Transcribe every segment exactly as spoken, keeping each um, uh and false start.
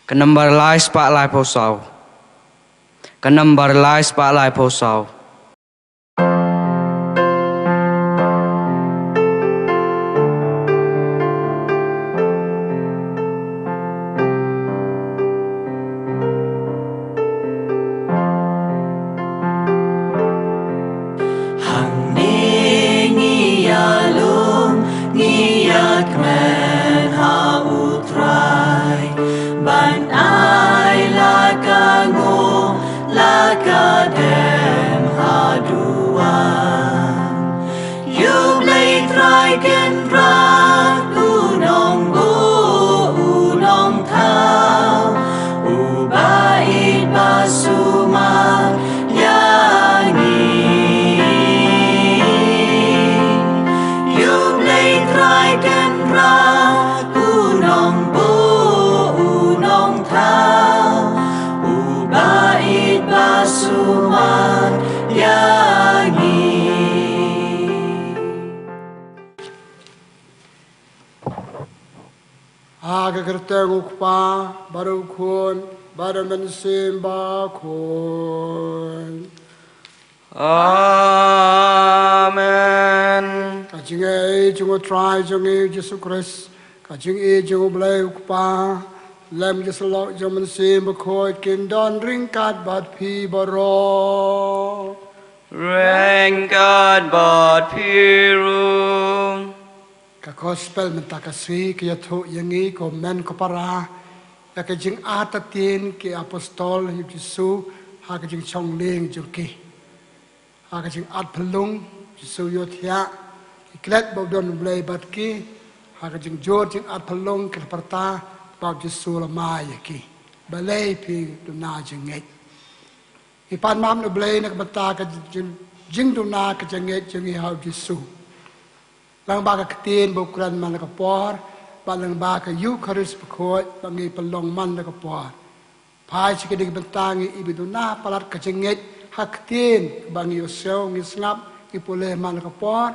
Ka nambar lai spah laiphew saw. Ka nambar lai spah laiphew saw. Hangne ngi ïalum, ngi ïakmen ha U Trai, ban ai la ka nguh, la ka dem haduh. Ïa U Blei Trai Kynrad, U Nongbuh, U Nongthaw, Uba ïeit ba sumar ïa ngi. Ïa U Blei Trai Kynrad, U Nongbuh, U Nongthaw, Uba ïeit ba sumar ïa ngi. Ha ka kyrteng U Kpa, bad U Khun, bad U Mynsiem Bakhuid. Amen. Ka jingïeit jong U Trai jong ngi U Jisu Khrist, ka jingïeit jong U Blei U Kpa, Lem jong U Mynsiem Bakhuid kin don ryngkat bad phi baroh. Ryngkat bad phi ruh. Ka gospel mynta ka sngi ka ïathuh ïa ngi ko hynmen ko para ïa ka jingartatien ki apostol ïa U Jisu ha ka jingshong lieng jong ki. Ha ka jingartatien, U Jisu ïohthiah ki klet ba u don U Blei bad ki. Ha ka jingjur jingartatien ki la pyrta ba U Jisu u la mai ïa ki. Balei phi duna jingngeit? Ngi pan map na U Blei na ka bynta ka jing, jingduna ka jingngeit jong ngi ha U Jisu. Lyngba ka ktien ba u kren man la ka por, bad lyngba ka Eukharist bakhuid ba ngi pynlong man la ka por. Phai sha kine ki bynta ngi ïohi ba duna palat ka jingngeit ha ka ktien ba ngi ïohsngew, ngi sngap, ngi pule man la ka por.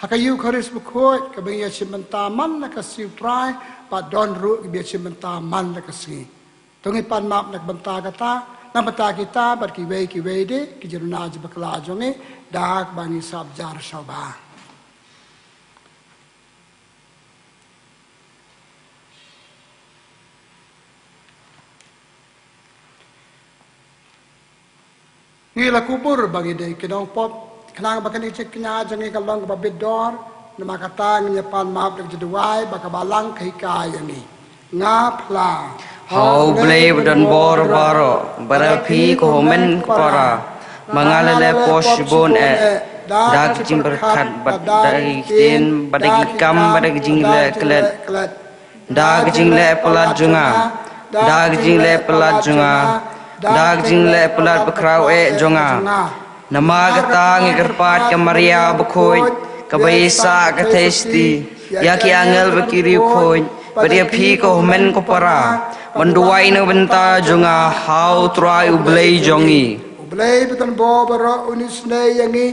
Ha ka Eukharist bakhuid kaba ngi ïashim bynta man la ka sngi U Trai, bad don ruh kiba ïashim bynta man la ka sngi. To ngin pan map na ka bynta kata, na ka bynta kita bad kiwei kiwei de ki jingduna jingbakla jong ngi, da kaba ngin sngap jar sngewbha. Ngi la kubur ba ngi dei ki nongpop, khnang ba kane ka jingkñia jong ngi kan long kaba bit dor. Namar kata ngin ïa pan map da ka jingduwai ba ka Balang ka hikai ïa ngi. Nga phla. Ha U Blei badonbor baroh, bad ïa phi ko hynmen ko para, ba nga la leh pop shibun eh, da ka jingpyrkhat bad da ki ktien bad da ki kam bad da ki jingleh klet. Da ka jingleh palat jong nga, da ka jingleh palat jong nga, da ka jingleh palat bakhraw eh jong nga. Namar kata nga kyrpad ïa ka Maria bakhuid, kaba ïasah ka Theisotti, ïa ki angel bad ki riewkhuid, bad ïa phi ko hynmen ko para, ban duwai na ka bynta jong nga ha U Trai U Blei jong ngi. U Blei badonbor baroh un isynei ïa ngi,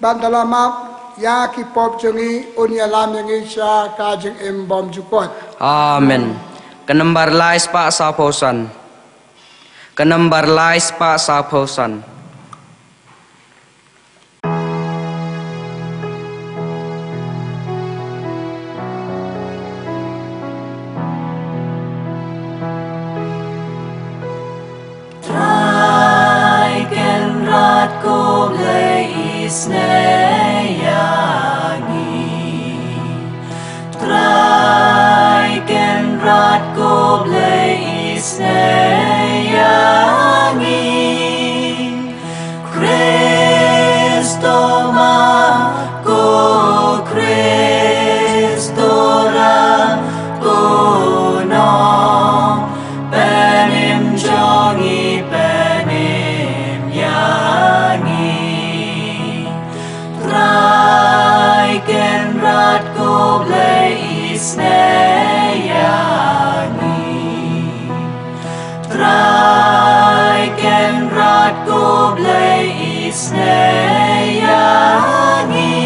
bad da la map ïa ki pop jong ngi un ïalam ïa ngi sha ka jingim bymjukut. Amen. Ka nambar lai spah sawphew san. Ka nambar lai spah sawphew san. Trai Kynrad ko Blei isynei ïa ngi. Trai Kynrad ko Blei isynei ïa ngi. Khrist u ma, ko Khrist u ram, ko Nongpynim jong ngi pynim ïa ngi. Trai Kynrad ko Blei isynei ïa ngi. Trai Kynrad ko Blei isynei ïa ngi.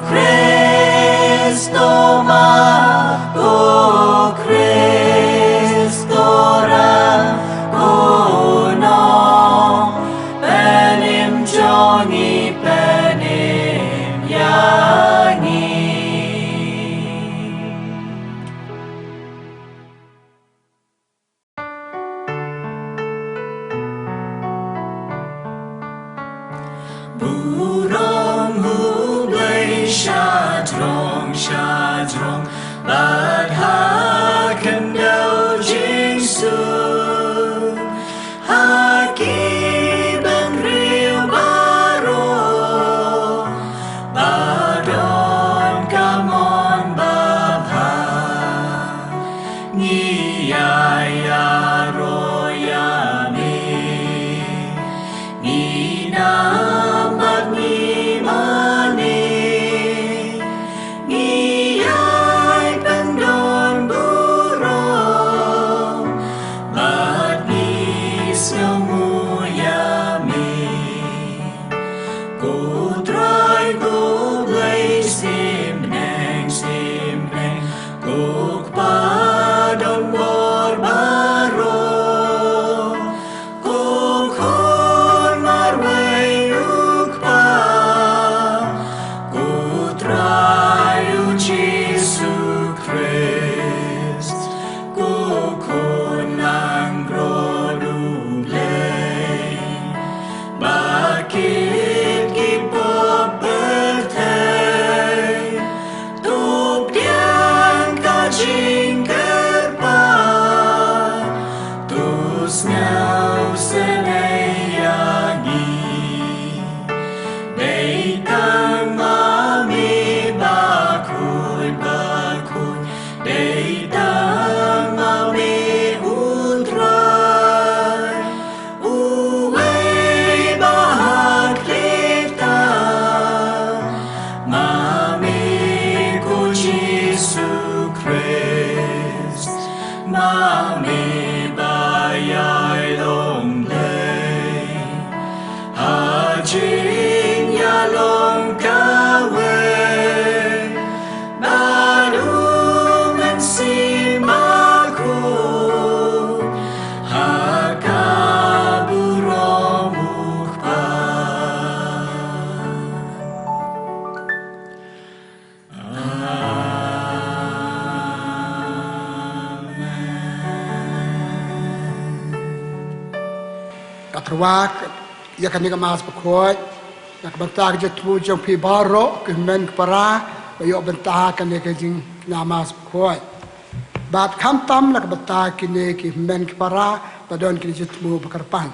Khrist u ma, ko Khrist Burom U Blei shajrong shajrong, bad ha khyndew jingsuk, ha ki bynriew baroh ba don ka mon babha. Ngi ïa ïaroh ïa me, ngi nam bad ngi mane, ngi ïai pyndon burom bad ngi sngewnguh ïa me. Ko Trai ko Blei sim bneng sim bneng, ko Kpa don bor baroh, ko Khun marwei U Kpa, ko Trai U Jisu Khrist, ko Khun langbrot U Blei, ba kit ki pop pyrthei, to pdiang ka jingkyrpad, to sngewsynei ïa ngi. Dei tang ma me bakhuid bakhuid, dei tang ma me U Trai, uwei ba hakhleh tam, ma me ko Jisu Khrist, ma me ba ïai long Blei ha jingïalong kawei bad U Mynsiem Bakhuid, ha ka burom U Kpa. Amen. Ka tyrwa ïa kane ka Mass Bakhuid, na ka bynta ka jingthmu jong phi baroh ki hynmen ki para ba ïoh bynta ha kane ka jingkynmaw Mass Bakhuid. Bad khamtam na ka bynta kine ki hynmen ki para ba don ki jingthmu ba kyrpang.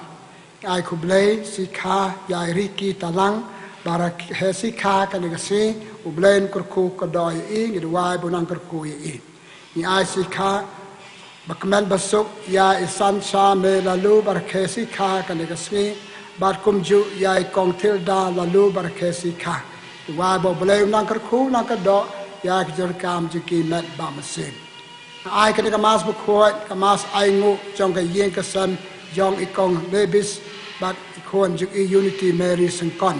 Ai khublei shikha ïa i Ricky Talang, ba rakhe shikha kane ka sngi. U Blei un kyrkhu kyrdoh ïa i, ngi duwai ba un nang kyrkhu ïa i. Ngi ai shikha ba kmen ba suk ïa i Sansha Me Laloo, ba rakhe shikha kane ka sngi, bad kumjuh ïa i Kong Thilda Laloo, ba rakhe shikha. Duwai ba U Blei un nang kyrkhu nang kyrdoh ïa ki jingdonkam jong ki met bad mynsiem. Ai kane ka Mass Bakhuid, ka Mass ainguh jong ka ïing ka sem jong i Kong Davis bad i khun jong i Unity Mary Syngkon.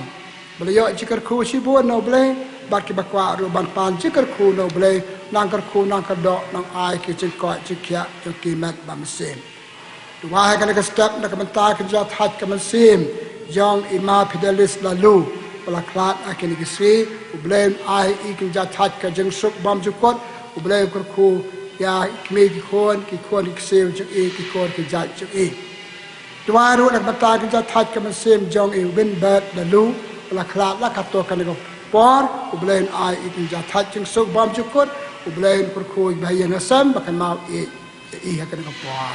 Ba la ïoh jingkyrkhu shibun na U Blei, bad kiba kwah ruh ban pan jingkyrkhu na U Blei, nang kyrkhu nang kyrdoh, nang ai ki jingkoit jingkhiah jong ki met bad mynsiem. Duwai ha kane ka step na ka bynta ka jingïathait ka mynsiem jong i Ma Fidelis Laloo, ba la khlad ha kine ki sngi. U Blei un ai ïa i ka jingïathait ka jingsuk bymjukut. U Blei un kyrkhu ïa i kmie ki khun, ki khun ki ksiew jong i, ki khun ki jait jong i. Duwai ruh na ka bynta ka jingïathait ka mynsiem jong i Winbert Laloo, ba la khlad la katto katne ka por. U Blei un ai ïa i ka jingïathait jingsuk bymjukut. U Blei un kyrkhu ïa i ba ha ïing ha sem ba kynmaw ïa i ha kane ka por.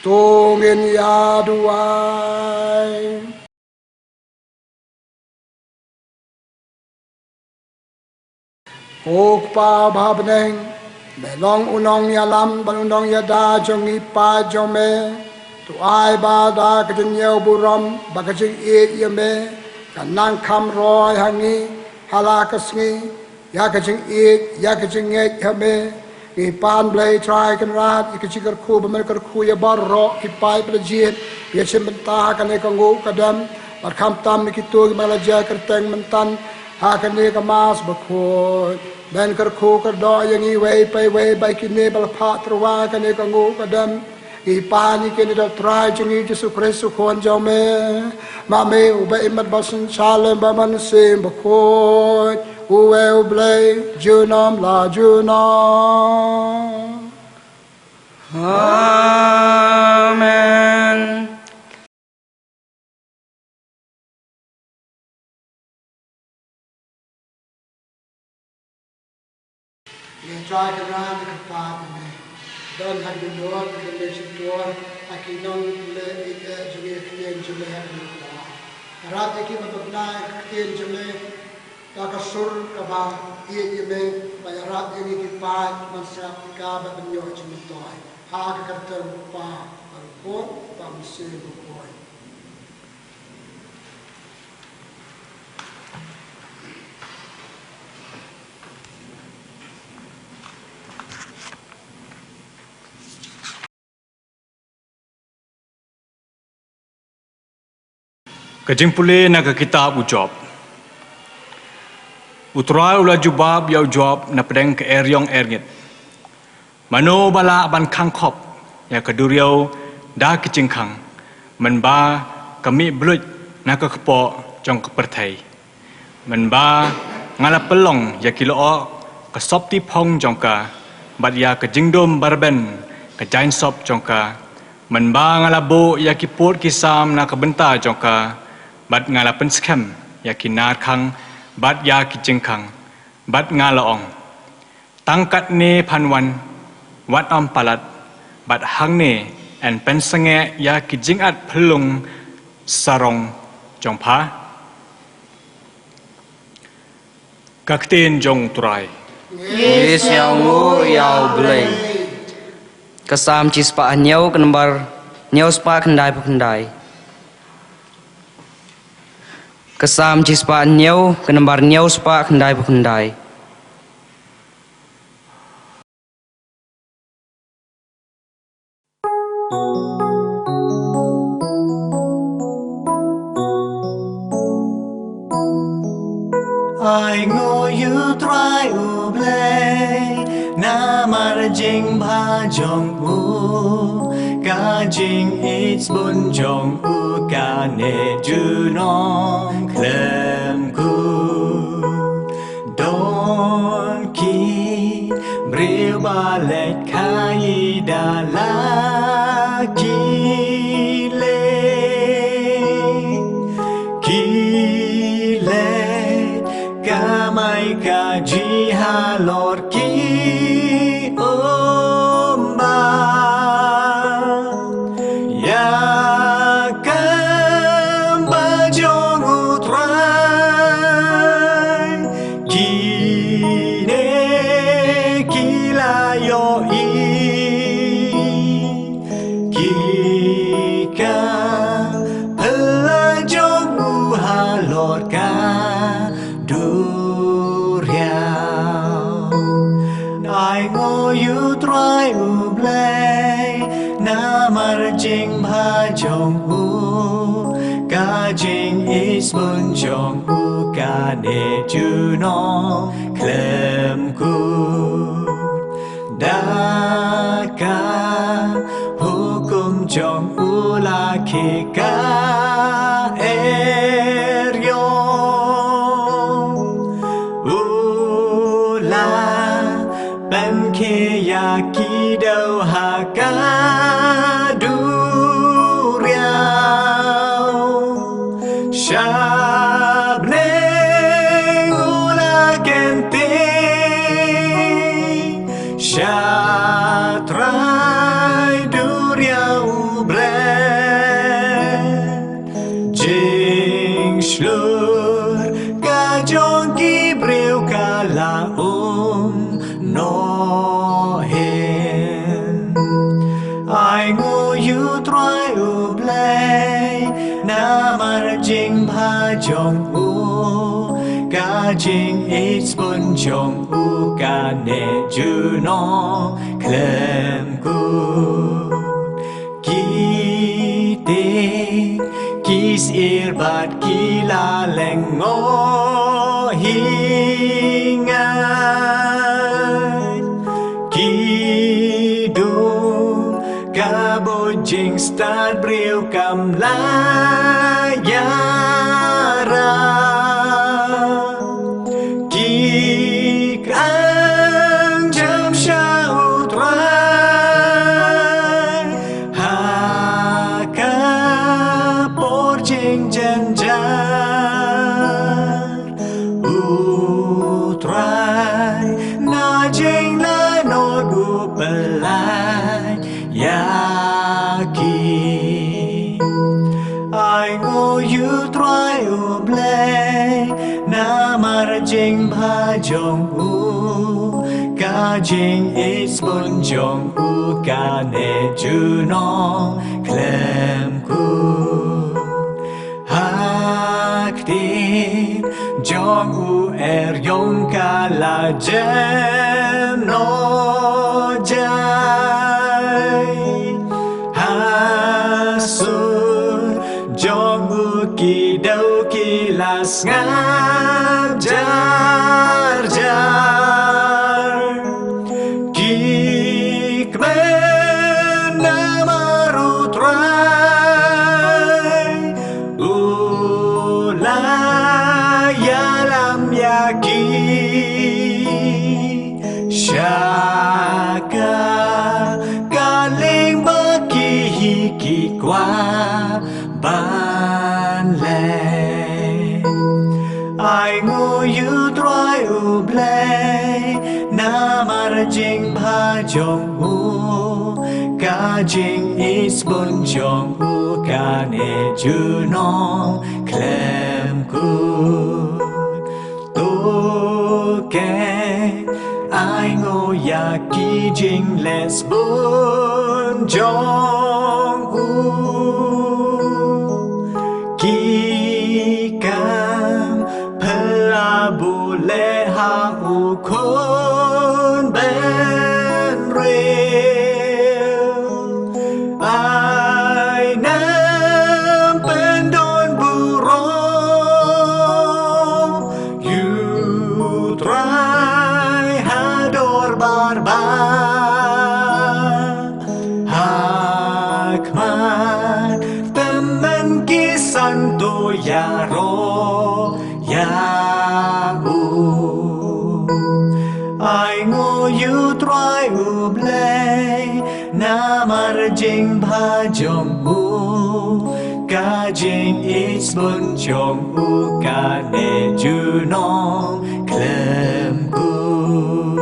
To ngin ïa duwai. Ko Kpa ba ha bneng, me long u nongïalam bad u nongïada jong ngi paid jong me. To ai ba da ka jingñiew burom bad ka jingïeit ïa me, kan nang kham roi ha ngi ha la ka sngi, ïa ka jingïeit, ïa ka jingngeit ha me. Ngi pan Blei Trai Kynrad ïa ka jingkyrkhu ba men kyrkhu ïa baroh ki paid ba la jied, ïa shim bynta ha kane ka nguh ka dem, bad khamtam ïa kito kiba la jia kyrteng mynta ha kane ka Mass Bakhuid. Men kyrkhu kyrdoh ïa ngi iwei pa iwei ba ïa kine ba la phah tyrwa ha kane ka nguh ka dem. Ngi pan ïa kine da u Trai jong ngi Jisu Khrist u Khun jong me. Ma me uba im bad ba synshar lem bad Mynsiem Bakhuid, uwei U Blei junom la junom. Amen. Kynrad, kyrpad ïa me. Don ha ki dohnud, ha ki dohnud shyntur, ha ki nongpule ïeit jong ngi, ktien jong me ha kane ka por. Ïarap ïa ki ban pynbna ïa ka ktien jong me da ka sur kaba ïeit ïa me, bad ïarap ïa ngi ki paid ban sngap ïa ka bad ban ïoh jingmyntoi. Ha ka kyrteng u Kpa bad u Khun bad u Mynsiem Bakhuid. Ka jingpule na ka kitab u Job. U Trai u la jubab ïa u Job na pdeng ka eriong erngit. Mano ba lah ban khang khop ïa ka duriaw da ki jingkhang, mynba ka mih bluit na ka kpoh jong ka pyrthei? Mynba nga la pynlong ïa ki lyoh ka sopti phong jong ka, bad ïa ka jingdum ba rben ka jaiñ sop jong ka. Mynba nga la buh ïa ki pud ki sam na ka bynta jong ka, bad nga la pynskhem ïa ki nar khang bad ïa ki jingkhang, bad nga la ong: Tang katne phan wan, wat ym palat, bad hangne yn pynsangeh ïa ki jingat phyllung sarong jong pha. Ka ktien jong u Trai. Ngi sngewnguh ïa u Blei. Ka Salm shispah hynñiew, ka nambar hynñiew spah khyndaiphew khyndai. Ka Salm shispah hynñiew, ka nambar hynñiew spah khyndaiphew khyndai. Ai nguh ïa u Trai u Blei, namar jingbha jong u, ka jingïeit sbun jong u ka neh junom khlem kut. Don ki briew ba leit khaii da la ki leh, ki leh kamai kajih halor ki ummat. Ïa kam ba jong u Trai kine ki la ïohi, ki kam pynlait jong u halor ka duriaw. Ai nguh ïa u Trai u Blei, namar jingbha jong u, ka jingïeit sbun jong u ka neh junom khlem kut. Da ka hukum jong u la khie ka eriong, u la pynkhie ïa ki dew ha ka duriaw. Sha bneng u la kyntiew, sha trai duriaw u bret. Jingshlur ka jong ki briew ka la um noh hi. Ai nguh ïa u Trai u Blei, namar jingbha jong u, ka jingïeit sbun jong u ka neh junom khlem kut. Ki tieng ki shyiap bad ki la lyngngoh hi ngat. Ki dung ka buit jingstad briew kam la ïarap. Ki kynjah sha u Trai ha ka por jingjynjar. U Trai na jingla ïa ki. Ai nguh ïa U Trai U Blei namar jingbha jong u, ka jingïeit sbun jong u kane junom khlem kut. Ha ktien jong u er ïong ka la jem noh jai. Ha sur jong u ki dew ki la sngap jar jar. Ki kmen namar U Trai u la ïalam ïa ki. Sha ka, ka lyngba ki hi ki kwah ban leh. Ai nguh ïa U Trai U Blei namar jingbha jong u, ka jingïeit sbun jong u kane junom khlem kut. To keiñ ai nguh ïa ki jingleh sbun jong u. Ki kam pynlait bun leh ha u khun bynriew. Ai nang pyndonburom ïa U Trai ha dorbar ba ha khmat tymmen ki san to ïaroh ïa u. Ai nguh ïa U Trai U Blei namar jingbha jong u, ka jingïeit sbun jong u kane junom khlem kut.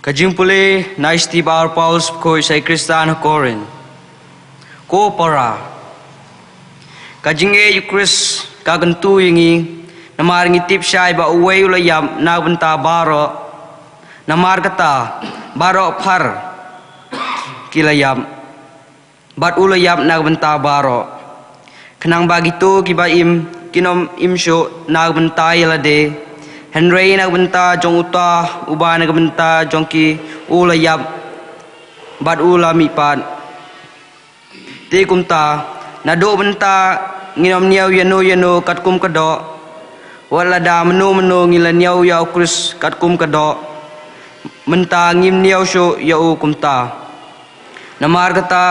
Ka jingpule na i Steve R. Paul Sbkhuid sha i Khristan ha Korinth. Ko para, ka jingïeit U Khrist ka kyntu ïa ngi, namar ngi tip shai ba uwei u la ïap na ka bynta baroh. Namar kata, baroh phar ki la ïap, bad u la ïap na ka bynta baroh, khnang ba kito kiba im kin ym im shuh na ka bynta ïa lade, hynrei na ka bynta jong uta uba na ka bynta jong ki u la ïap bad u la mihpat. Te kumta, naduh mynta ngin ym ñiew ïano ïano katkum ka doh. Wat lada mano mano ngi la ñiew ïa U Khrist katkum ka doh, mynta ngim ñiew shuh ïa u kumta. Namar kata,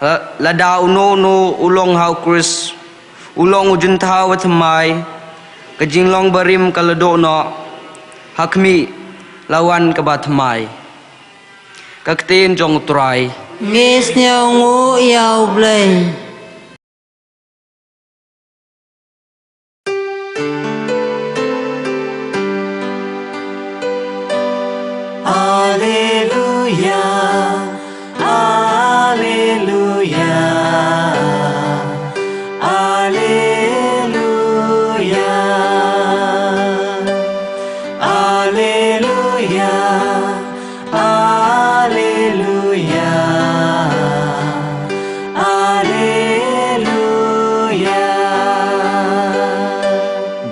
la-, lada uno uno u long ha U Khrist, u long u jingthaw ba thymmai. Ka jinglong barim ka la duh noh, ha khmih, la wan kaba thymmai. Ka ktien jong U Trai. Ngi sngewnguh ïa U Blei. Alleluia, alleluia, alleluia, alleluia. Alleluia, alleluia.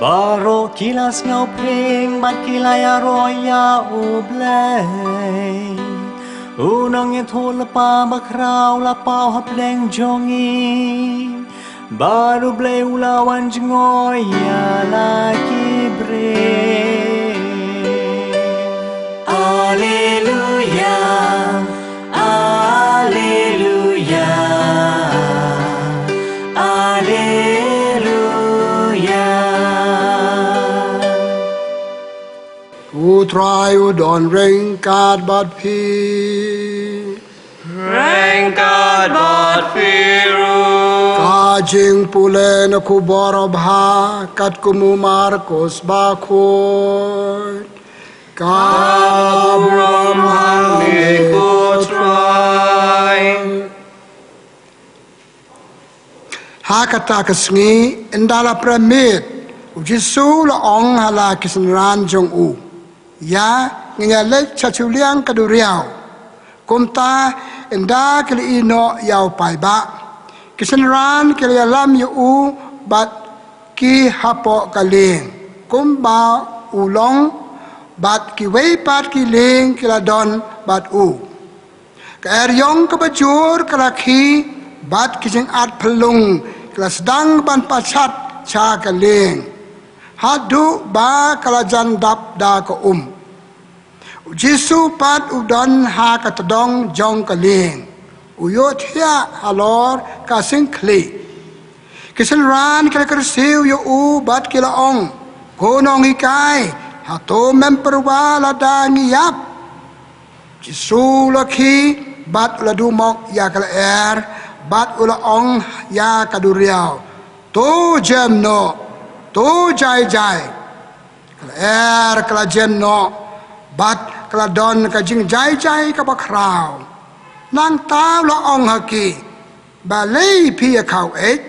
Baroh ki la sngewphing bad ki la ïaroh ïa U Blei. U nongïathuhlypa bakhraw la paw hapdeng jong ngi. Bad U Blei u la wan jngoh ïa la ki briew. Alleluia, alleluia, alleluia. U Trai u don ryngkat bad phi. Ryngkat bad phi ruh. Ka Jingpule na khubor babha katkum u Markos bakhuid. Ka burom ha me ko Trai. Ha kata ka sngi, ynda la premmiet, u Jisu u la ong ha la ki synran jong u, ïa, ngin ïaleit sha shiliang ka duriaw. Kumta, ynda ki la ïehnoh ïa u paidbah, ki synran ki la ïalam ïa u bad ki hapoh ka lieng kumba u long, bad kiwei pat ki lieng ki la don bad u. Ka eriong kaba jur ka la khie, bad ki jingat phyllung ki la sdang ban pashat sha ka lieng, haduh ba ka la jan dap da ka um. U Jisu pat u don ha ka tdong jong ka lieng, u ïohthiah halor ka syngkhlieh. Ki synran ki la kyrsiew ïa u bad ki la ong, "Ko nonghikai, hato mem pyrwa lada ngi ïap?" Jisu u la khie bad u la dumok ïa ka lyer, bad u la ong ïa ka duriaw, "To jem noh, to jai jai." Ka lyer ka la jem noh, bad ka la don ka jingjai jai kaba khraw. Nangta u la ong ha ki, "Balei phi ïa khaw eit?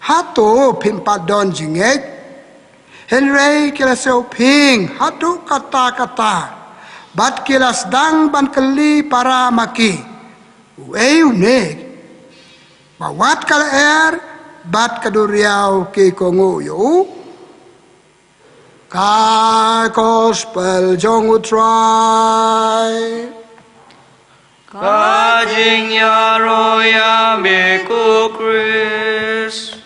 Hato phim pat don jingngeit?" Hynrei ki la siew pynïeng haduh katta katta, bad ki la sdang ban kylli para ma ki, "Uei une, ba wat ka lyer bad ka duriaw ki kohnguh ïa u?" Ka Gospel jong u Trai. Ka jingïaroh ïa me ko Khrist.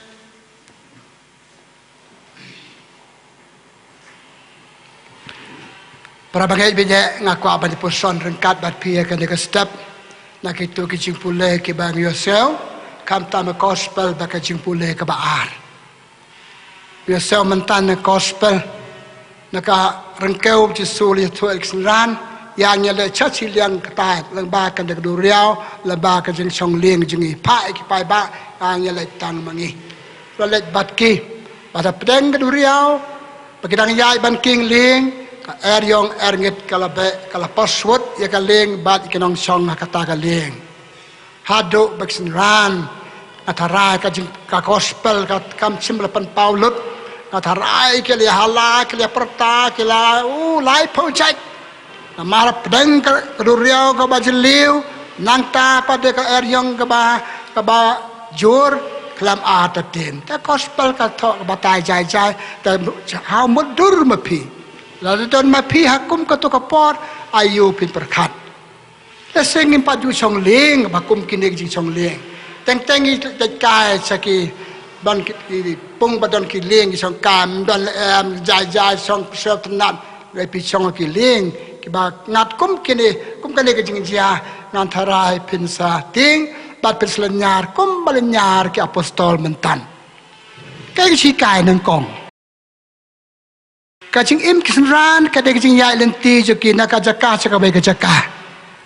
Para bangeit bangeit, nga kwah ban ïa puson ryngkat bad phi ha kane ka step na kito ki jingpule kiba ngi ïohsngew, khamtam ka Gospel bad ka jingpule kaba ar. Ïohsngew mynta na Gospel, na ka ryngkew Jisu u la ïathuh ïa ki synran, ïa ngi leit sha shiliang kata, lyngba kane ka duriaw, lyngba ka jingshong lieng jong ngi, phah ïa ki paidbah, ïa ngi leit tang ma ngi. U la leit bad ki, bad hapdeng ka duriaw ba ki dang ïaid ban king lieng, ka eriong erngit ka la beh, ka la pos wut ïa ka lieng bad ïa ki nongshong ha kata ka lieng. Haduh ba ki synran, nga tharai ka jing, ka Gospel ka kam shym la pynpaw lut. Nga tharai ki la ïahala, ki la ïapyrta, ki la, u, laiphew jait. Namar hapdeng ka, ka duriaw kaba jylliew, nangta pat de ka eriong kaba, kaba jur, khlem artatien. Te Gospel ka thoh ka batai jai jai, te ha u mutdur ma phi. Lada don ma phi ha kum kato ka por, aïu phin pyrkhat. Lehse ngim pat ju shong lieng ba kum kine ki jingshong lieng. Teng teng ngi leit kai sha ki, ban ki, ki pung ba don ki lieng ki shong kai, ym don leh em, jai jai shong pyrshah tynat, leh phi shong ki lieng kiba ngat kum kine, kum kane ka jingjia, ngan tharai phin sa tieng bad phin sa lynñiar kum ba lynñiar ki apostol mynta. Kaei ka shikai nyngkong? Ka jingim ki synran ka dei ka jingïaid lynti jong ki na ka jaka sha kawei ka jaka,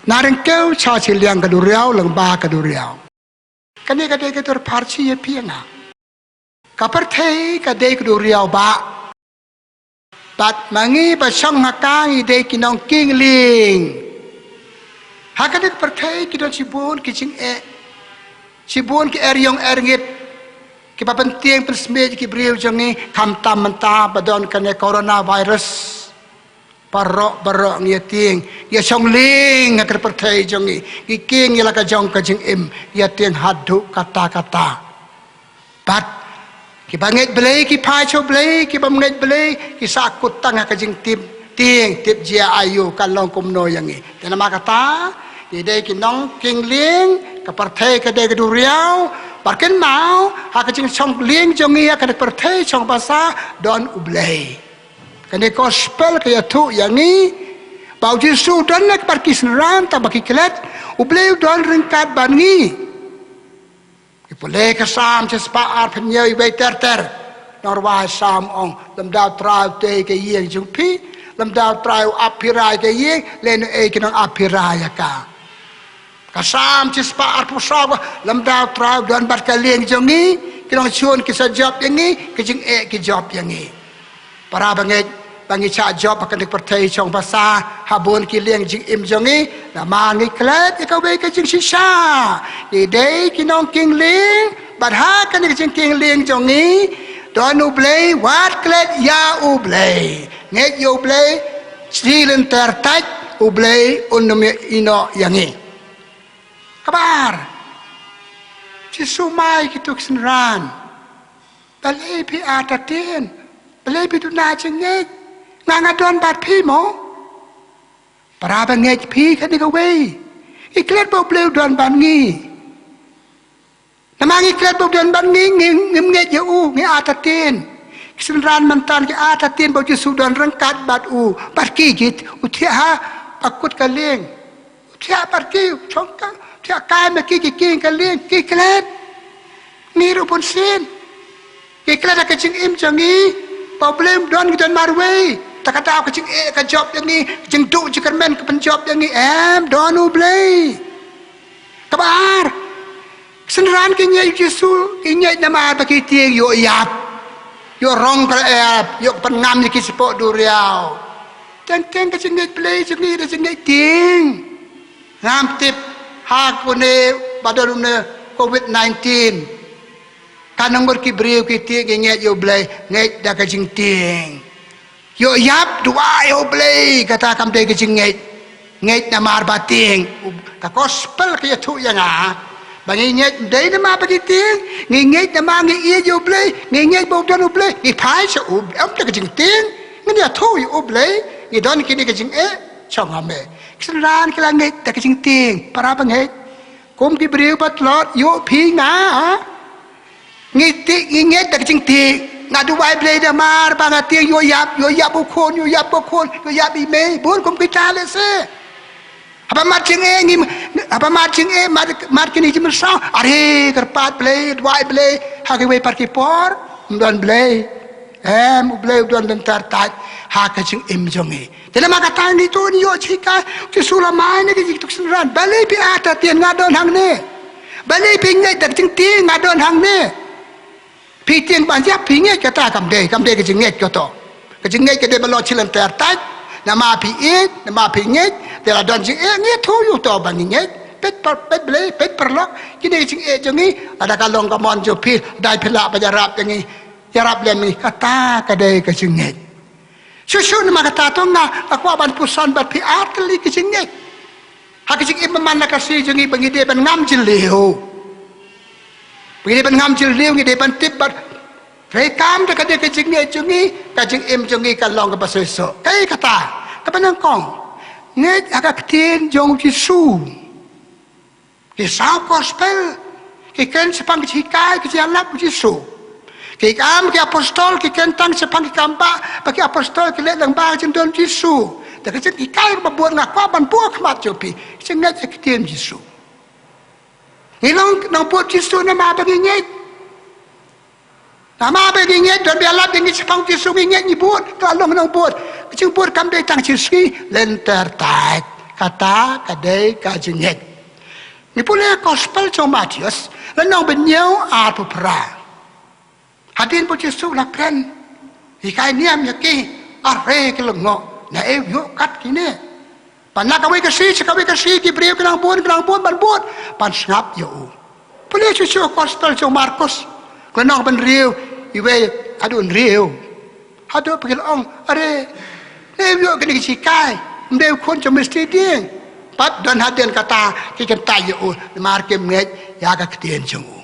na ryngkew sha shiliang ka duriaw, lyngba ka duriaw. Kane ka dei ka dur pharshi ïa phi ïa nga. Ka pyrthei ka dei ka duriaw bah. Bad ma ngi ba shong ha ka ngi dei ki nongking lieng. Ha kane ka pyrthei ki don shibun ki jingeh, shibun ki eriong erngit kiba pyntieng pynsmit ïa ki briew jong ngi, khamtam mynta ba don kane coronavirus. Baroh baroh ngi ïa tieng, ngi ïa shong lieng ha ka pyrthei jong ngi, ngi king ïa la ka jong ka jingim, ngi ïa tieng haduh katta katta. Bad kiba ngeit Blei ki phai sha U Blei, kiba ym ngeit Blei ki sahkut tang ha ka jingtip tieng, tip jia aïu, kan long kumno ïa ngi. Te namar kata, ngi dei ki nongking lieng, ka pyrthei ka dei ka duriaw, bad kynmaw, ha ka jingshong lieng jong ngi ha kane ka pyrthei shong basa, don U Blei. Kane ka Gospel ka ïathuh ïa ngi ba U Jisu u don lem bad ki synran, tang ba ki klet, U Blei u don ryngkat bad ngi. Ngi pule ka Salm shispah arphew hynñiew, iwei ter ter. Nongrwai Salm ong, lymda U Trai u tei ka ïing jong phi, lymda U Trai u ap phi rai ka ïing, lehnohei ki nong ap phi rai ïa ka. Ka Salm shispah arphew saw, lymda U Trai u don bad ka lieng jong ngi, Ki nongshun ki sa jop ïa ngi, ki jingeh ki jop ïa ngi. Para bangeit, ba ngi shah jop ha kane ka pyrthei shong basa, ha bun ki liang jingim jong ngi, namar ngi klet ïa kawei ka jingshisha. Ngi dei ki nongkieng lieng, bad ha kane ka jingkieng lieng jong ngi, don U Blei, wat klet ïa U Blei. Ngeit ïa U Blei, shi lynter tait, U Blei un ym ïehnoh ïa ngi. Kaba ar, Jisu mai kito ki synran. Balei phi artatien? Balei phi duna jingngeit? Nga nga don bad phi mo? Para bangeit, phi kane kawei. Ngi klet ba U Blei u don bad ngi. Namar ngi klet ba u don bad ngi, ngi, ngim ngeit ïa u, ngi artatien. Ki synran mynta ki artatien ba U Jisu u don ryngkat bad u, bad ki, ki, u thiah ha bakut ka lieng. U thiah bad ki, u shong kai, u thiah kai ma ki, ki kieng ka lieng, ki klet. Ngi ruh bunsien. Ngi klet ha ka jingim jong ngi, ba U Blei um don, ngi don marwei. Te ka daw ka jingeh ka jop ïa ngi, ka jingduh jingkyrmen ka pynjop ïa ngi, em, don U Blei. Kaba ar, ki synran ki ngeit U Jisu, ki ngeit namar ba ki tieng ïoh ïap, ïoh rong ka lyer, ïoh pynngam ïa ki shapoh duriaw. Teng teng ka jingngeit Blei jong ngi da jingngeit tieng. Ngam tip ha kane ba don une Covid nineteen, katno ngut ki briew ki tieng ki ngeit ïa U Blei, ngeit da ka jingtieng. Ïoh ïap, duwai ïa U Blei, kata kam dei ka jingngeit. Ngeit namar ba tieng. Ka gospel ka ïathuh ïa nga ba ngi ngeit ym dei namar ba ngi tieng, ngi ngeit namar ngi ïeit ïa U Blei, ngi ngeit ba u don U Blei, ngi phai sha u, em da ka jingtieng. Ngin ïathuh ïa U Blei, ngi don kine ki jingeh, shong ha me. Ki synran ki la ngeit da ka jingtieng, para bangeit. Kum ki briew ba tlot, ïoh phi nga, ha? Ngi tieng, ngi ngeit da ka jingtieng. Nga duwai Blei namar ba nga tieng, ïoh ïap, ïoh ïap u khun, ïoh ïap u khun, ïoh ïap i mei, bun kum kita lehse. Haba mad jingeh ngi, haba mad jingeh, mad, mad kine ki jingmynsaw, are kyrpad Blei, duwai Blei, ha kiwei pat ki por ym don Blei. Em, U Blei u don lynter tait ha ka jingim jong ngi. Te namar kata ngi to ngi ïoh jinghikai, U Jisu u la mai na kito ki synran. Balei phi artatien, nga don hangne. Balei phi ngeit da ka jingtieng, nga don hangne. Phi tieng ban ïap, phi ngeit, kata kam dei, kam dei ka jingngeit kato. Ka jingngeit ka dei ban long shi lynter tait. Namar phi ïeit, namar phi ngeit, te la don jingeh, ngi ïathuh ïa uto ba ngi ngeit. Peit par, peit Blei, peit paralok, kine ki jingeh jong ngi, lada ka long ka mon jong phi, dei phi lah ban ïarap ïa ngi. Ïarap lem ngi, kata ka dei ka jingngeit. Shuh shuh namar kata to nga, nga kwah ban puson bad phi ar tylli ki jingngeit. Ha ki jingim man la ka sngi jong ngi ba ngi dei ban ngam jylliew. Ba ngi dei ban ngam jylliew, ngi dei ban tip bad treikam da ka dei ka jingngeit jong ngi, ka jingim jong ngi kan long kaba shisha. Kaei kata, kaba nyngkong, ngeit ha ka ktien jong U Jisu. Ki saw gospel ki kren shaphang ki jinghikai, ki jingïalap U Jisu. Ki kam ki apostol ki kren tang shaphang ki kam ba, ba ki apostol ki leh lyngba ka jingdon U Jisu. Te ka jinghikai kaba bun nga kwah ban buh ha khmat jong phi, ka jingngeit ha ka ktien Jisu. Ngi long nongbud Jisu namar ba ngi ngeit. Namar ba ngi ngeit, don ba ïalap ïa ngi shaphang Jisu, ngi ngeit, ngi bud, to long nongbud. Ka jingbud kam dei tang shi sngi, lynter tait. Kata ka dei ka jingngeit. Ngi pule gospel jong u Mathaios, lynnong ba hynñiew, arphew phra. Hadien ba u Jisu u la kren, u hikai niam ïa ki, are ki lyngngoh, naei u ïoh kat kine. Ban na kawei ka sngi sha kawei ka sngi, ki briew ki nang bun, ki nang bun ban bud, ban sngap ïa u. Pule shuh shuh gospel jong u Markos, lynnong ba hynriew, iwei haduh hynriew. Haduh ba ki la ong, are, naei u ïoh kine ki jinghikai, ym dei u khun jong u mistri dieng. Bad don hadien kata ki kyntait ïa u, namar kim ngeit ïa ka ktien jong u.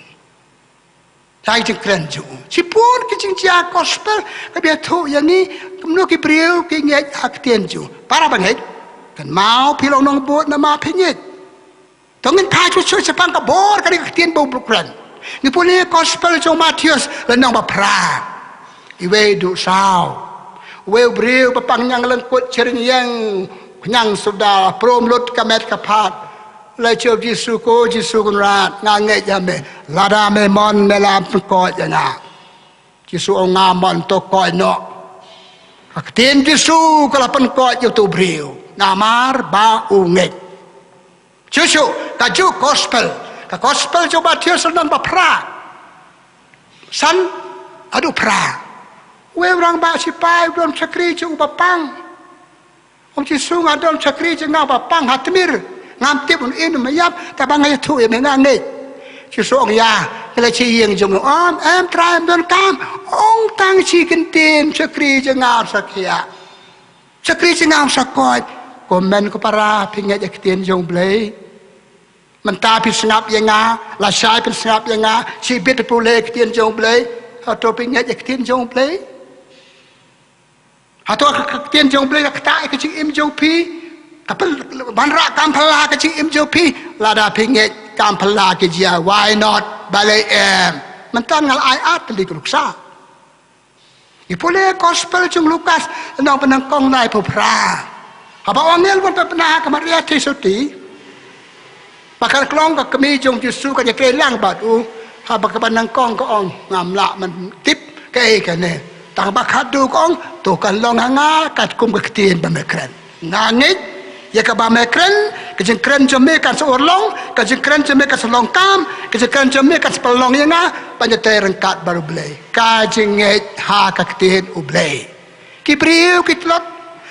Ïa ka jingkren jong u. Shibun ki jingjia gospel, ka ïathuh ïa ngi, kumno ki briew ki ngeit ha ka ktien jong u. Para bangeit, kynmaw phi long nongbud namar phi ngeit. To ngin phai shuh shuh shaphang ka bor kane ka ktien ba u kren. Ngi pule gospel jong u Mathaios lynnong ba phra. Iwei haduh saw. Uwei u briew ba pang ñiang lyngkut, shyrïang ïeng, khñiang suda, prom lut ka met ka phad. La jubab u Jisu, ko Jisu Kynrad, nga ngeit ïa me. Lada me mon me la pynkoit ïa nga. Jisu ong, nga mon, to koit noh. Ka ktien Jisu ka la pynkoit ïa uto u briew. Namar ba u ngeit. Shuh shuh, kajuh gospel. Ka gospel jong u Mathaios lynnong ba phra. San, haduh phra. Uwei u rangbah sipai u don shakri jong u bapang. Ong Jisu, nga don shakri jong nga bapang ha tmir. Ngam tip un im un ïap, tangba nga ïathuh ïa me nga ngeit. Jisu ong ïa, nga la shu ïeng jong me. Ym, em Trai, ym don kam. Ong tang shi kyntien shakri jong nga sa khiah. Shakri jong nga sa koit. Ko hynmen ko para, phi ngeit ïa ktien jong U Blei? Mynta phi sngap ïa nga, lashai phi sngap ïa nga, shibit pule ktien jong U Blei. Hato phi ngeit ïa ktien jong U Blei? Hato ka, ka ktien jong U Blei ka ktah ïa ka jingim jong phi? Ka pyn-, ban rah kam phylla ka jingim jong phi? Lada phi ngeit kam phylla ki jia, why not? Balei em? Mynta nga la ai ar tylli ki nuksa. Ngi pule gospel jong Lukas, lynnong ba nyngkong laiphew phra. Haba u angel u wan pynbna ha ka Maria Theisotti, ba ka la khlong ka kmie jong Jisu, ka ïatrei lang bad u. Haba kaba nyngkong ka ong, ngam lah ban tip kaei kane. Tangba khatduh ka ong, to kan long ha nga katkum ka ktien ba me kren. Nga ngeit ïa kaba me kren, ka jingkren jong me kan sa urlong, ka jingkren jong me kan sa long kam, ka jingkren jong me kan sa pynlong ïa nga ban ïatrei ryngkat bad U Blei. Ka jingngeit ha ka ktien U Blei. Ki briew ki tlot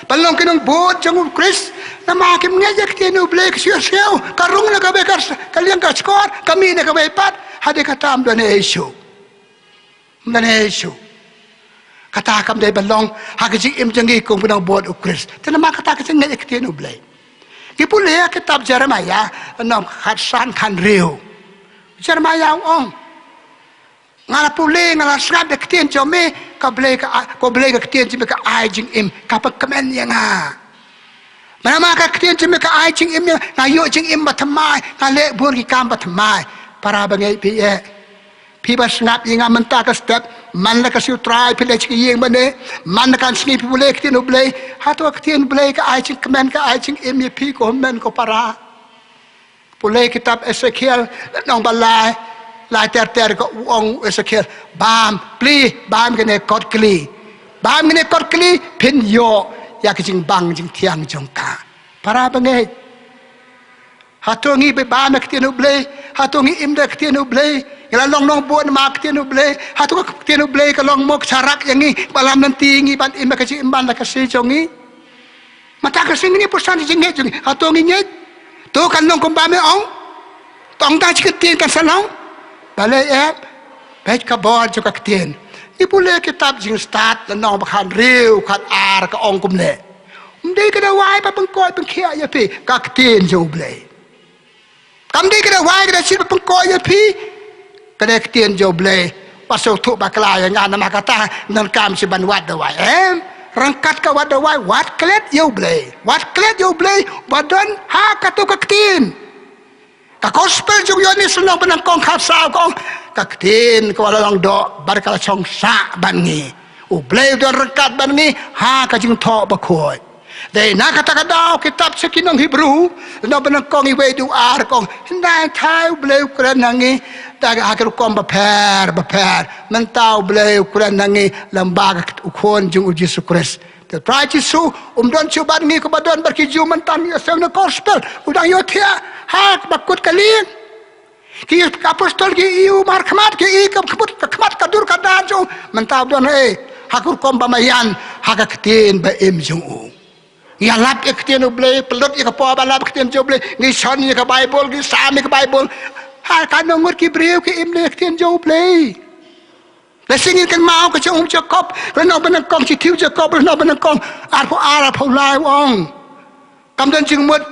ban long ki nongbud jong U Khrist, namar kim ngeit ïa ka ktien U Blei. Ka siew siew, ka rung na kawei ka, ka liang ka shkor, ka mih na kawei pat. Hadien kata ym don ei ei shuh. Ym don ei ei shuh. Kata kam dei ban long ha ka jingim jong ngi kum ki nongbud U Khrist. Te namar kata ka jingngeit ïa ka ktien U Blei. Ngi pule ha kitab Jeremaïah, lynnong khatsan khathynriew. Jeremaïah u ong, nga la pule, nga la sngap ïa ka ktien jong me, ka Blei ka, ko Blei, ka ktien jong me ka ai jingim, ka pynkmen ïa nga. Namar ka ktien jong me ka ai jingim ïa nga, nga ïoh jingim bathymmai, nga leh bun ki kam bathymmai. Para bangeit, phi eh, phi ba sngap ïa nga mynta ka step, man la ka sngi U Trai phi leit sha ka ïing mane, man la ka sngi phi pule ka ktien U Blei, hato ka ktien U Blei ka ai jingkmen, ka ai jingim ïa phi ko hynmen ko para? Pule kitab Esekiel, lynnong ba lai, lai ter ter, ka u ong Esekiel, bam, plie, bam kane kot kli. Bam kane kot kli, phin ïoh ïa ka jingbang jingthiang jong ka. Para bangeit, hato ngi ba bam ïa ka ktien U Blei? Hato ngi im da ka ktien U Blei? Ngi la long nongbud namar ka ktien U Blei? Hato ka ktien U Blei ka long mo ka sharak ïa ngi, ba lam lynti ngi ban im ïa ka jingim ban la ka shi jong ngi? Mynta ka sngi ngin ïa pyrshang ïa ka jingngeit jong ngi. Hato ngi ngeit? To kan long kumba me ong? To ong tang shi kyntien kan sa long? Balei em? Peit ka bor jong ka ktien. Ngi pule kitab Jingstad, lynnong ba khathynriew, khatar, ka ong kumne. Ym dei ka dawai ba pynkhiah, pynkhiah ïa phi, ka ktien jong U Blei. Kam dei ka dawai, ka dawai ba pynkhiah ïa phi, ka dei ka ktien jong U Blei. Wat sngewthuh bakla ïa nga namar kata, ym donkam shuh ban wad dawai. Em, ryngkat ka wad dawai, wad klet ïa U Blei. Wad klet ïa U Blei, ba don ha kato ka ktien. Ka gospel jong u Ïoannis lynnong ba nyngkong khatsaw ka ong, ka ktien ka la long doh bad ka la shong sah bad ngi. U Blei u don ryngkat bad ngi ha ka jingthoh bakhuid. Dei na kata ka daw kitab sha ki nong Hebru, lynnong ba nyngkong, wei haduh ar ka ong, hynrei hynthei U Blei u kren ha ngi da ha ki rukom bapher bapher. Mynta U Blei u kren ha ngi lyngba ka, u Khun jong u Jisu Khrist. Te U Trai Jisu um don shuh bad ngi kumba don bad ki Jiw mynta. Ngi ïohsngew na gospel, u dang ïohthiah ha kaba kut ka lieng. Ki apostol ki ïohi markhmat, ki ïohi ka khmut, ka khmat, ka dur ka dar jong u. Mynta u don ei ha ka rukom ba maïan, ha ka ktien ba im jong u. Ngi ïalap ïa ka ktien U Blei, pynlut ïa ka por ba lap ïa ka ktien jong U Blei, ngi shon ïa ka Baibl, ngi sam ïa ka Baibl. Ha katno ngut ki briew ki im ïa ka ktien jong U Blei? Lehse ngin kynmaw ka jong u Jakob, lynnong ba nyngkong, shithi u Jakob, lynnong ba nyngkong, arphew ar, arphew lai, u ong, kam don jingmut.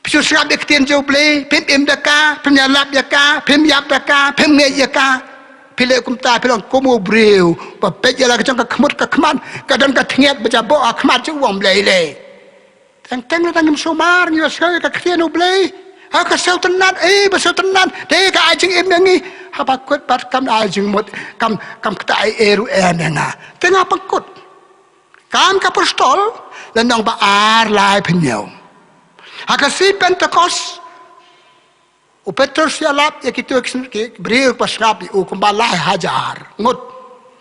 Phi shu sngap ïa ka ktien jong U Blei, phim im da ka, phim ïalap ïa ka, phim ïap da ka, phim ngeit ïa ka. Phi leh kumta, phi long kum u briew ba peit ïa la ka jong ka khmut ka khmat, ka don ka tngiat ba jaboh ha khmat jong u, ym lei lei. Teng teng lada ngim sumar, ngim ïohsngew ïa ka ktien U Blei, ha ka sngewtynnat, eh, ba sngewtynnat, te ka ai jingim ïa ngi. Haba kut pat kam ai jingmut, kam, kam ktah ei ei ruh em ïa nga. Te nga pynkut. Kam ki Apostol, lynnong ba ar, lai phew hynñiew. Ha ka sngi Pentekost, u Petrus u ïalap ïa kito ki briew ba sngap ïa u kumba lai hajar ngut.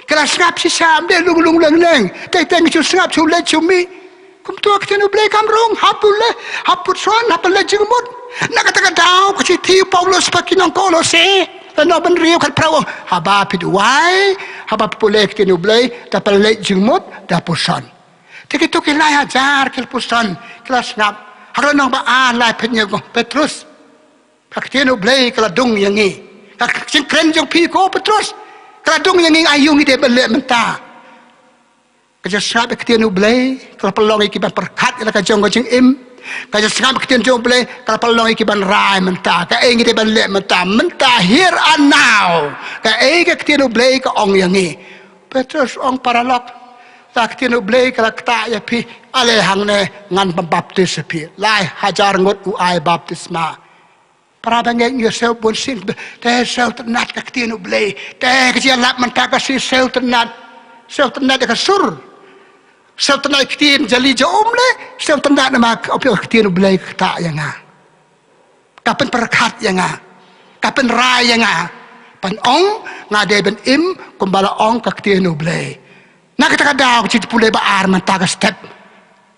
Ki la sngap shisha, ym dei lung lung leng leng. Teng teng shu sngap, shu leit shu mih. Kumta ka ktien U Blei kam rung, hap pule, hap pule, hap pule jingmut. Na kata ka daw ka shithi u Paulus bad ki nong Kolose, Te nongpynriew khatphra u ong, haba phi duwai, haba phi pule ktien u Blei, da pynleit jingmut, da puson. Te kito ki lai hajar ki la puson, ki la sngap. Haba nongba ar lai pynïoh, Petrus, ka ktien u Blei ka la dung ïa ngi. Ka jingkren jong phi ko Petrus, ka la dung ïa ngi, aïu ngi dei ban leh mynta? Ka jingsngap ïa ka ktien u Blei ka la pynlong ïa ki ban pyrkhat ïa la ka jong ka jingim. Ka jingsngap ïa ka ktien jong u Blei ka la pynlong ïa ki ban rai mynta. Kaei ngi dei ban leh mynta? Mynta, here and now. Kaei ka ktien u Blei ka ong ïa ngi? Petrus ong, paralok, la ka ktien u Blei ka la ktah ïa phi, ale hangne ngan pynbaptis ïa phi. Lai hajar ngut u ai baptisma. Para bangeit, ngi sngewbha bun sien, te sngewtynnat ka ktien u Blei. Te ka jingïalap mynta ka sngi sngewtynnat. Sngewtynnat ïa ka sur. Sngewtynnat ïa ka ktien jali ja um le, sngewtynnat namar ka ktien u Blei ka ktah ïa nga. Ka pynpyrkhat ïa nga. Ka pynrai ïa nga. Ban ong, nga dei ban im kumba la ong ka ktien u Blei. Na kata ka daw, ka shithi ba ar mynta ka step.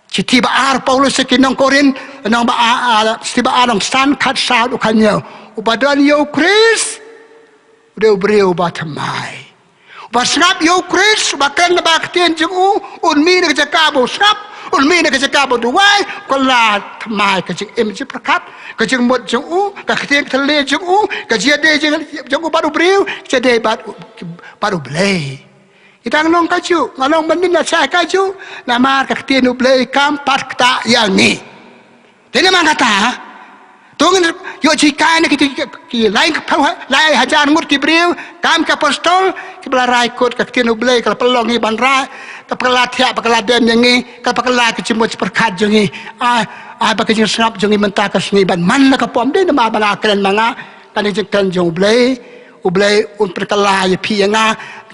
Shithi ba ar Paulus sha ki nong Korinth, nong ba ar, ar, shithi ba ar, nong san, khatsaw, u khatñiew. Uba don ïa u Khrist, u dei u briew ba thymmai. Uba sngap ïa u Khrist, uba kren lyngba ka ktien jong u, un mih na ka jaka ba u sngap, un mih na ka jaka ba u duwai, kylla thymmai ka jingim jingpyrkhat, ka jingmut jong u, ka ktien ka thylliej jong u, ka jingïadei jong, jong u bad u briew, ka jingïadei bad u, bad u Blei. Ngi dang long kajuh, nga long mynnin, nga shai kajuh, namar ka ktien u Blei kam pat ktah ïa ngi. Te namar kata, to ngin ïoh jinghikai na ki, ki, ki lai, lai hajar ngut ki briew, kam ki apostol, kiba la rai kut ka ktien u Blei, ka la pynlong ngi ban rai, ka pynkylla thiah, pynkylla dem ïa ngi, ka pynkylla ka jingmut jingpyrkhat jong ngi. Ai, ai ba ka jingsngap jong ngi mynta ka sngi ban man la ka pom, dei namar ba nga kren ma nga, kane ka jingkren jong u Blei, u Blei un pynkylla ïa phi ïa nga,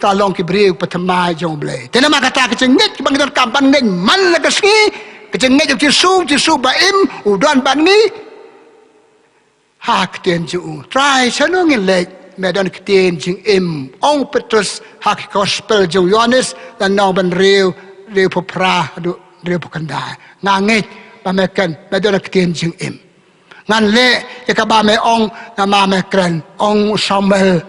ka long ki briew ba thymmai jong u Blei. Te namar kata ka jingngeit kaba ngi donkam ban ngeit man la ka sngi, ka jingngeit ïa u Jisu, Jisu ba im, u don bad ngi. Ha ka ktien jong u. Trai, shano ngin leit? Me don ktien jingim. Ong u Petrus ha ka gospel jong u Ïoannis, lynnong ba hynriew, hynriewphew phra haduh hynriewphew khyndai. Nga ngeit ba me kren, me don ktien jingim. Ngan leh ïa kaba me ong, namar me kren. Ong u Samuel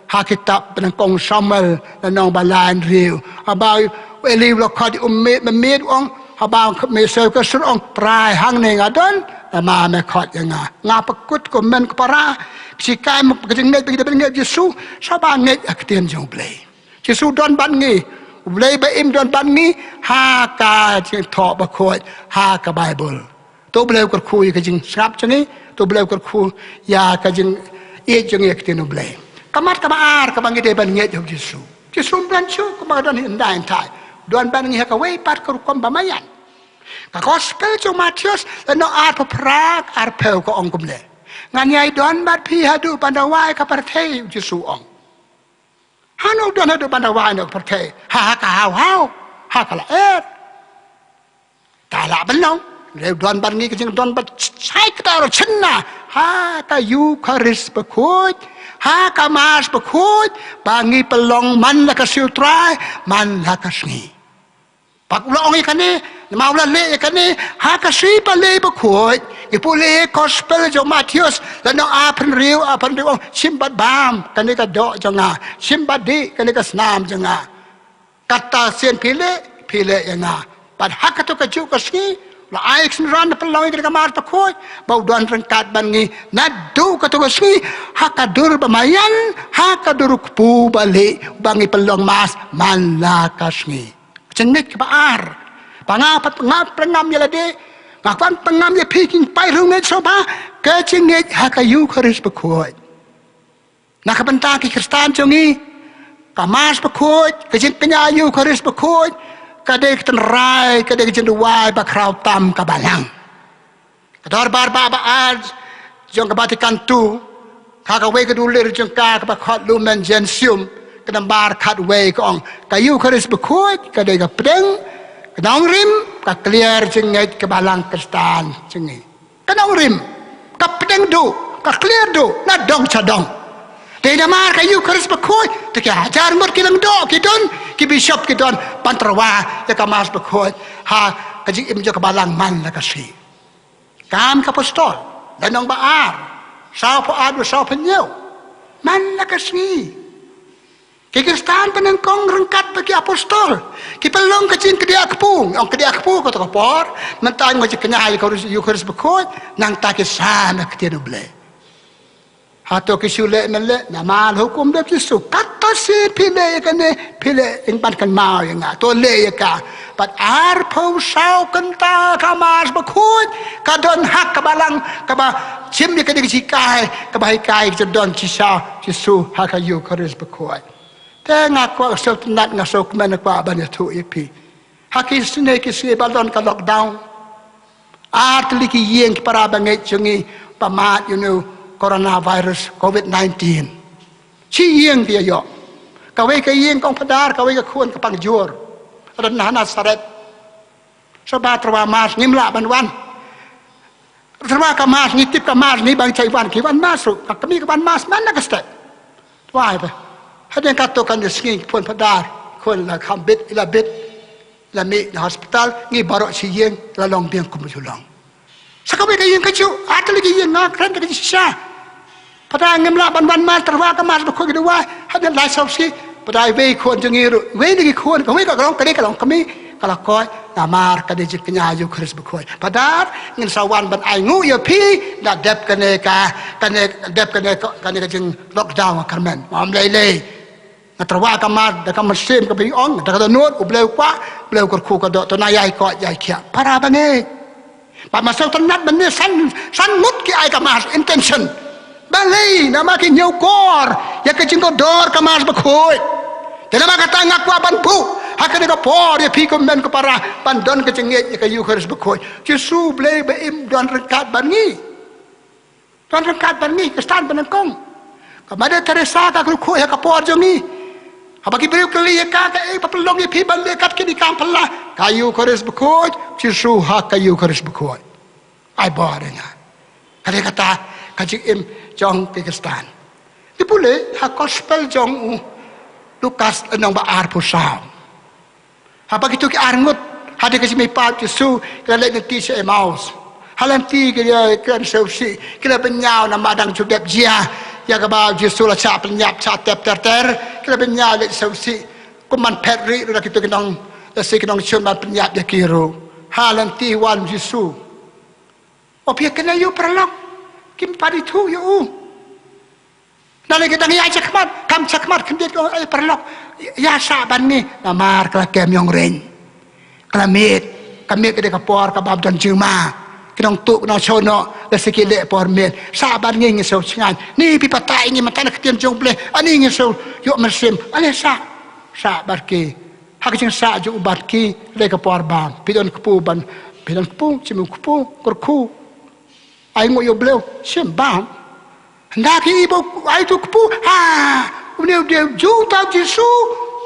ha kitab ba nyngkong u Samuel, lynnong ba lai, hynriew. Haba u Eli u la khot ïa u miet, ba miet, u ong, haba u miet sha ka sur, ong, Trai, hangne nga don, namar me khot ïa nga. Nga pynkut kum u mei u para, ka jinghikai, ka jingngeit ba ngi dei ban ngeit Jisu, sngewbha ngeit ha ka ktien jong u Blei. Jisu don bad ngi, u Blei ba im don bad ngi, ha ka Jingthoh Bakhuid, ha ka Baibl. To Blei u kyrkhu ïa ka jingsngap jong ngi, to Blei u kyrkhu ïa ka jingïeit jong ngi ha ka ktien u Blei. Ka mat kaba ar kaba ngi dei ban ngeit ïa u Jisu. Jisu um don shuh kumba ka don hyndai hynthai. Don bad ngi ha kawei pat ka rukom ba maïan. Ka gospel jong u Mathaios, lynnong arphew phra, arphew, ka ong kumne. Ngan ïai don bad phi haduh ban da wai ka pyrthei, u Jisu u ong. Hano u don haduh ban da wai noh ka pyrthei? Ha, ha ka hawhaw, ha ka lyer. Te lah ban long, hynrei u don bad ngi ka jingdon bad shai kata ruh shynna ha ka Eukharist Bakhuid, ha ka Mass Bakhuid, ba ngi pynlong man la ka sngi u Trai, man la ka sngi. Bad u la ong ïa kane, namar u la leh ïa kane ha ka sngi Palei Bakhuid. Ngi pule gospel jong u Mathaios, lynnong arphew hynriew, arphew hynriew, ong, shim bad bam, kane ka doh jong nga, shim bad dih, kane ka snam jong nga. Kata sien phi leh, phi leh ïa nga. Bad ha kato kajuh ka sngi, u la ai ka synran, pynlong ïa kane ka Mass Bakhuid, ba u don ryngkat bad ngi naduh kato ka sngi ha ka dur ba maïan, ha ka dur u kpu ba lieh, ba ngi pynlong Mass man la ka sngi. Ka jingngeit kaba ar. Ba nga pat, nga pynngam ïa lade, nga kwah pynngam ïa phi ki paidbah ngeit sngewbha, ka jingngeit ha ka Eukharist Bakhuid. Na ka bynta ki Khristan jong ngi, ka Mass Bakhuid, ka jingkñia Eukharist Bakhuid, ka dei ka tynrai, ka dei ka jingduwai bakhraw tam ka Balang. Ka dorbar ba, ba ar jong ka Vatican two, ha kawei ka dulir jong ka kaba khot Lumen Gentium, ka nambar khatwei ka ong, ka Eukharist Bakhuid ka dei ka pdeng, ka nongrim, ka kliar jingngeit ka Balang Khristan jong ngi. Ka nongrim, ka pdeng duh, ka kliar duh, na dong sha dong. Te namar ka Eukharist Bakhuid, te ki hajar ngut ki lyngdoh ki don, ki bishop ki don, ban tyrwa ïa ka Mass Bakhuid ha ka jingim jong ka Balang man la ka sngi. Kam ki Apostol, lynnong ba ar, sawphew ar haduh sawphew hynñiew. Man la ka sngi. Ki Khristan ba nyngkong ryngkat bad ki apostol ki pynlong ka jingkdiah kpu. Ong kdiah kpu kato ka por mynta ngi ju kñia ïa ka Eucharist bakhuid, nangta ki sam ïa ka ktien U Blei. Hato ki shu leh mynleh? Namar hukum dep Jisu, kato shi phi leh ïa kane, phi leh in ban kynmaw ïa nga. To leh ïa ka. Bad arphew saw kynta ka Mass bakhuid ka don ha ka balang kaba shim ïa kane ka jinghikai, kaba hikai ka jingdon shisha Jisu ha ka Eucharist bakhuid. Te nga kwah sngewtynnat, nga sngewkmen, nga kwah ban ïathuh ïa phi. Ha ki sngi, ki sngi ba don ka lockdown, ar tylli ki ïing ki para bangeit jong ngi ba mad ïa une u coronavirus covid nineteen. Shi ïing ki ïa ïoh. Kawei ka ïing ka ong Phadar, kawei ka khun ka pang jur. Ka don ha Nasaret. Shuwa ba tyrwa Mass ngim lah ban wan. Tyrwa ka Mass, ngi tip ka Mass, ngi bang chai wan, ki wan Mass ruh. Ka kmie ka wan Mass man na ka step. Wai ba. Hadien kato kane ka sngi ki phone Phadar, khun la kham bit, i la bit, la mih na hospital, ngi baroh shi ïing la long biang kum u ju long. Sa kawei ka ïing kajuh, ar tylli ki ïing, nga kren da ka jingshisha. Phadar, ngim lah ban wan Mass, tyrwa ka Mass bakhuid ki duwai. Hadien lai sawsih, Phadar, iwei i khun jong ngi ruh, iwei na ki khun, kawei ka long, kane ka long kmie, ka la koit namar kane ka jingkñia Eucharist bakhuid. Phadar, ngin sa wan ban ainguh ïa phi da dep kane ka, kane, dep kane ka, kane ka jing lockdown ka kyrmen. Ngam lei lei. Nga tyrwa ka Mass da ka mynsiem kaba ïoh, da ka dohnud, U Blei u kwah, U Blei u kyrkhu ka doh, to na ïai koit ïai khiah. Para bangeit. Bad ma sngewtynnat mynne san, san ngut ki ai ka Mass intention. Balei? Namar ki ñiewkor ïa ka jingkordor ka Mass bakhuid. Te namar kata nga kwah ban buh ha kane ka por ïa phi ko men ko para ban don ka jingngeit ïa ka Eucharist bakhuid. Jisu U Blei ba im don ryngkat bad ngi. Don ryngkat bad ngi, Khristan ba nyngkong. Ka Mother Teresa ka kyrkhu ïa ka por jong ngi. Haba ki briew kylli ïa ka, kaei ba pynlong ïa phi ban leh kat kine ki kam phylla? Ka Eucharist bakhuid, Jisu ha ka Eucharist bakhuid. Ai bor ïa nga. Ka dei kata ka jingim jong ki Khristan. Ngi pule ha Gospel jong u Lukas lynnong ba arphew saw. Haba kito ki arngut, hadien ka jingmihpat Jisu, ki la leit lynti sha Emmaus. Ha lynti ki la kren sngewsih, ki la bynñiaw namar dang ju dep jia ïa kaba Jisu la shah pynïap, shah tep ter ter, ki la bynñiaw leit sngewsih. Kum ban phet rieh ruh da kito ki nong, lehse ki nongshun ban pynïap ïa ki ruh. Ha lynti wan Jisu. O phi ïa kane ïa u paralok, kim pat ithuh ïa u. Nalor ki dang ïaid shakhmat, kam shakhmat khyndiat ki ong, eh paralok, ïa shah bad ngi, namar ka la kem ïong reiñ. Ka la miet, ka miet ka dei ka por kaba don jingma. Ki nongtuh, ki nongshohnoh, lehse ki leh por miet. Shah bad ngi, ngi sngewsynei. Ni phi batai ïa ngi mynta na ka ktien jong U Blei. Ani ngi sngew ïoh mynsiem. Ale shah, shah bad ki. Ha ka jingshah jong u bad ki, dei ka por ba phi don kpu ban, phi don kpu, shim u kpu, kyrkhu. Ainguh ïa U Blei, shim bam. Ynda ki i ba u ai tu kpu, ha, une u dei u Jisu, uta u Jisu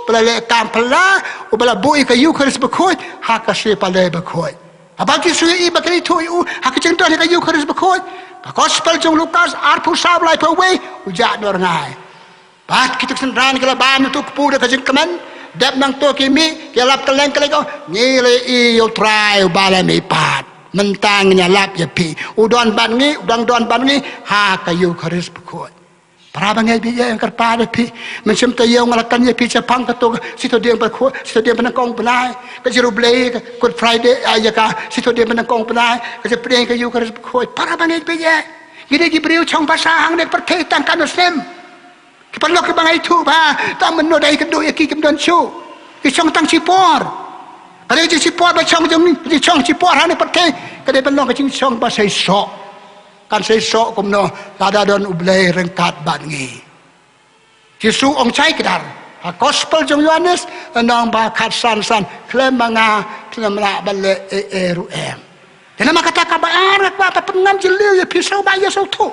uba la leh kam phylla, uba la buh ïa ka Eucharist bakhuid ha ka sngi Palei bakhuid. Haba u Jisu ïa i ba kin ithuh ïa u ha ka jingdon ïa ka Eucharist bakhuid. Ka Gospel jong u Lukas arphew saw, laiphew wei, u jah noh rngai. Bad kito ki synran ki la bam ïa uto u kpu da ka jingkmen. Dep nangto ki mih, ki ïalap kylleng kylleng, ki ong, ngi la ïohi ïa U Trai uba la mihpat. Mynta ngin ïalap ïa phi. U don bad ngi, u dang don bad ngi ha ka Eucharist bakhuid. Para bangeit, baieit, nga kyrpad ïa phi. Mynsiem taïew nga la kren ïa phi shaphang kato ka Sitodieng bakhuid, Sitodieng banyngkong bnai. Ka jingïaroh Blei, ka Good Friday, ah, ïa ka Sitodieng banyngkong bnai. Ka jingpdiang ka Eucharist bakhuid. Para bangeit, baieit, ngi dei ki briew shong basa hangne ha pyrthei tang katno snem. Ki paralok kiba nga ithuh ba tang mynno da i kynduh ïa ki kim don shuh. Ki shong tang shipor. Ka dei ka jingshipor ba shong jong ngi, ka jingshong shipor hangne ha pyrthei. Ka dei ban long ka jingshong ba seisoh. Kan seisoh kumno lada don U Blei ryngkat bad ngi. Jisu ong shai kdar ha Gospel jong u Ïoannis, lynnong ba khatsan san, khlem ma nga phim lah ban leh ei ei ruh em. Te namar kata kaba ar nga kwah ban pyngam jylliew ïa phi shuwa ba ïa sngewthuh.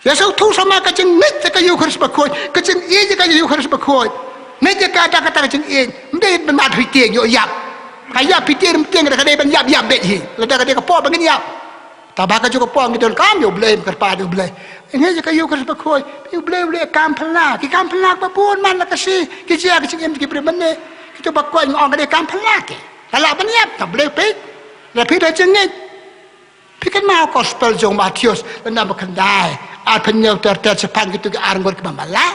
Ïa sngewthuh shuwa ka jingngeit ïa ka Eucharist bakhuid, ka jingïeit ïa ka Eucharist bakhuid. Ngeit ïa ka da kata ka jingïeit. Ym dei ban mad phi tieng ïoh ïap. Ka ïap phi tieng ym tieng, ka dei ban ïap ïap beit hi. Lada ka dei ka por ba ngin ïap. Tang ba kajuh ka por ngi donkam ïa U Blei, kyrpad ïa U Blei. Ngeit ïa ka Eucharist bakhuid. U Blei u leh kam phylla. Ki kam phylla ba bun man la ka sngi. Ki jia ka jingim ki briew mynne. Kito ba koit nga ong ka dei kam phylla ki. La lah ban ïap, tang U Blei u peit. Lada phi don jingngeit. Phi kynmaw Gospel jong u Mathaios, lynnong ba khyndai, Arphew hynñiew ter ter shaphang kito ki arngut kiba mala.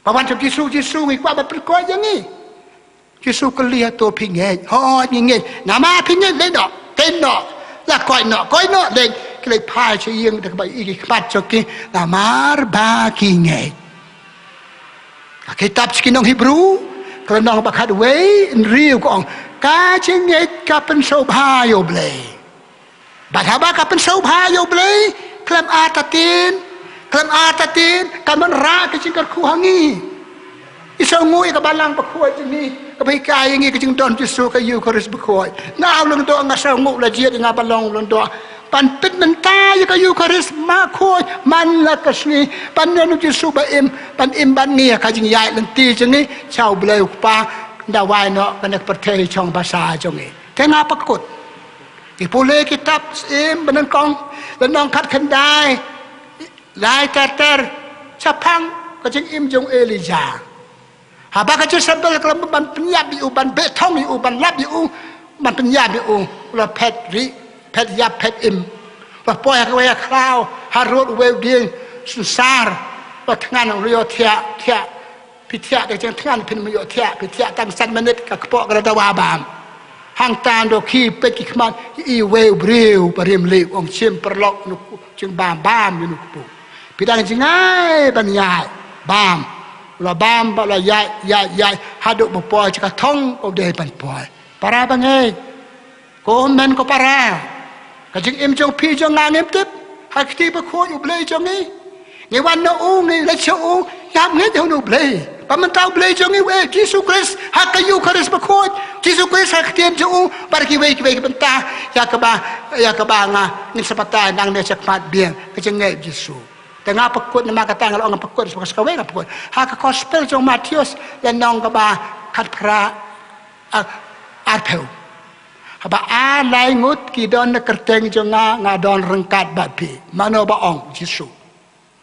Ba wan sha u Jisu, Jisu, ngi kwah ban pynkoit ïa ngi. Jisu kylli, hato phi ngeit? Hooid, ngi ngeit. Namar phi ngeit, leit noh, leit noh. La koit noh, koit noh, leit. Ki leit phai sha ïing da kaba ïohi ki khmat jong ki, namar ba ki ngeit. Ha kitab sha ki nong Hebru, ka lynnong ba khatwei, hynriew ka ong, ka jingngeit ka pynsngewbha ïa U Blei. Bad haba ka pynsngewbha ïa U Blei, khlem artatien, khlem artatien, kan wanrah ka jingkyrkhu ha ngi. Ngi sngewnguh ïa ka Balang Bakhuid jong ngi, kaba hikai ïa ngi ka jingdon Jisu, ka Eukharist Bakhuid. Nga u lyngdoh nga sngewnguh la jied ïa nga ba long lyngdoh ban pynmynta ïa ka Eukharist Bakhuid man la ka sngi, ban don u Jisu ba im, ban im bad ngi ha ka jingïaid lynti jong ngi sha U Blei U Kpa, da wai noh kane ka pyrthei shong basa jong ngi. Te nga pynkut. Ngi pule kitab Syiem Banyngkong, lynnong khatkhyndai, lai ter ter, shaphang ka jingim jong u Elijah. Haba ka Jezebel ka la mut ban pynïap ïa u, ban beh thong ïa u, ban lap ïa u, ban pynïap ïa u, u la phet rieh, phet ïap, phet im. U la poi ha kawei ka khlaw, harud uwei u dieng synsar, u la thngan, u la ïoh thiah, thiah. Phi thiah da ka jingthngan, phin ym ïoh thiah, phi thiah tang san minit ka kpoh ka la dawa bam. Hangta u dang khie peit ki khmat, i uwei u briew ba rim lieh, u ong, shim paralok ïa une u jingbam, bam ïa une u kpu. Phi dang jngai ban ïaid, bam. U la bam bad u la ïaid, ïaid, ïaid haduh ba poi sha ka thong ba u dei ban poi. Para bangeit, ko hynmen ko para, ka jingim jong phi jong nga ngim tip. Ha ka kti bakhuid U Blei jong ngi, ngi wan na u, ngi leit sha u, ngi hap ngeit ha une u Blei. Ba mynta u Blei jong ngi u, eh, Jisu Khrist, ha ka Eukharist Bakhuid, Jisu Khrist ha ka ktien jong u, bad kiwei kiwei ki bynta, ïa kaba, ïa kaba nga ngin sa batai nangne shakhmat biang, ka jingngeit Jisu. Te nga pynkut, namar kata nga la ong nga pynkut, sa kawei nga pynkut. Ha ka Gospel jong u Mathaios, lynnong kaba khatphra, ah, arphew. Haba ar lai ngut ki don na kyrteng jong nga, nga don ryngkat bad phi. Mano ba ong? Jisu.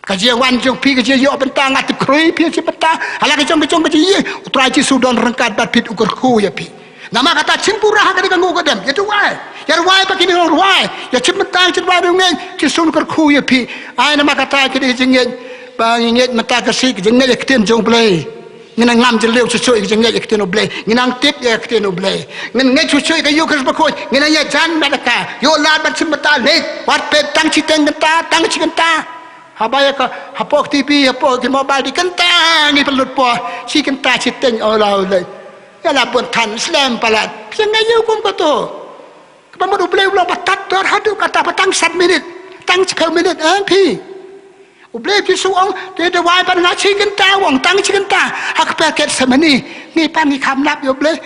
Ka jingwan jong phi, ka jingïoh bynta, nga tip khrui phi, jingïoh bynta. Ha la ka jong ka jong ka jingïoh, U Trai Jisu don ryngkat bad phi, u kyrkhu ïa phi. Namar kata, shim pura ha kane ka nguh ka dem, ïa duwai, ïa rwai ba kine ki nongrwai, ïa shim bynta, ïa shim duwai, ïa ngeit, Jisu u kyrkhu ïa phi. Ai, namar kata, kine ki jingngeit, ba ngi ngeit mynta ka sngi, ka jingngeit ïa ka ktien jong U Blei. Ngin nang ngam jylliew shuh shuh ïa ka jingngeit ïa ka ktien U Blei. Ngin nang tip ïa ka ktien U Blei. Ngin ngeit shuh shuh ïa ka Eukharist Bakhuid. Ngin nang ïajan bad ka. Ïoh lad ban shim bynta leit. Wat peit tang shiteng kynta, tang shi kynta. Haba ïa ka, hapoh ka T V, hapoh ki mobile, dei kynta ngi pynlut poi. Shi kynta shiteng, oh la, oh la. Ïa la bun than slem palat. Ka jingngeit ïa u kum kato. Kaba mut U Blei u long ba tad dor haduh katta, ba tang san minit, tang shiphew minit, eh, phi. U Blei, Jisu u ong, te duwai bad nga shi kynta, u ong tang shi kynta. Ha ka pyrthei Gethsemane, ngi pat ngi kham lap ïa U Blei.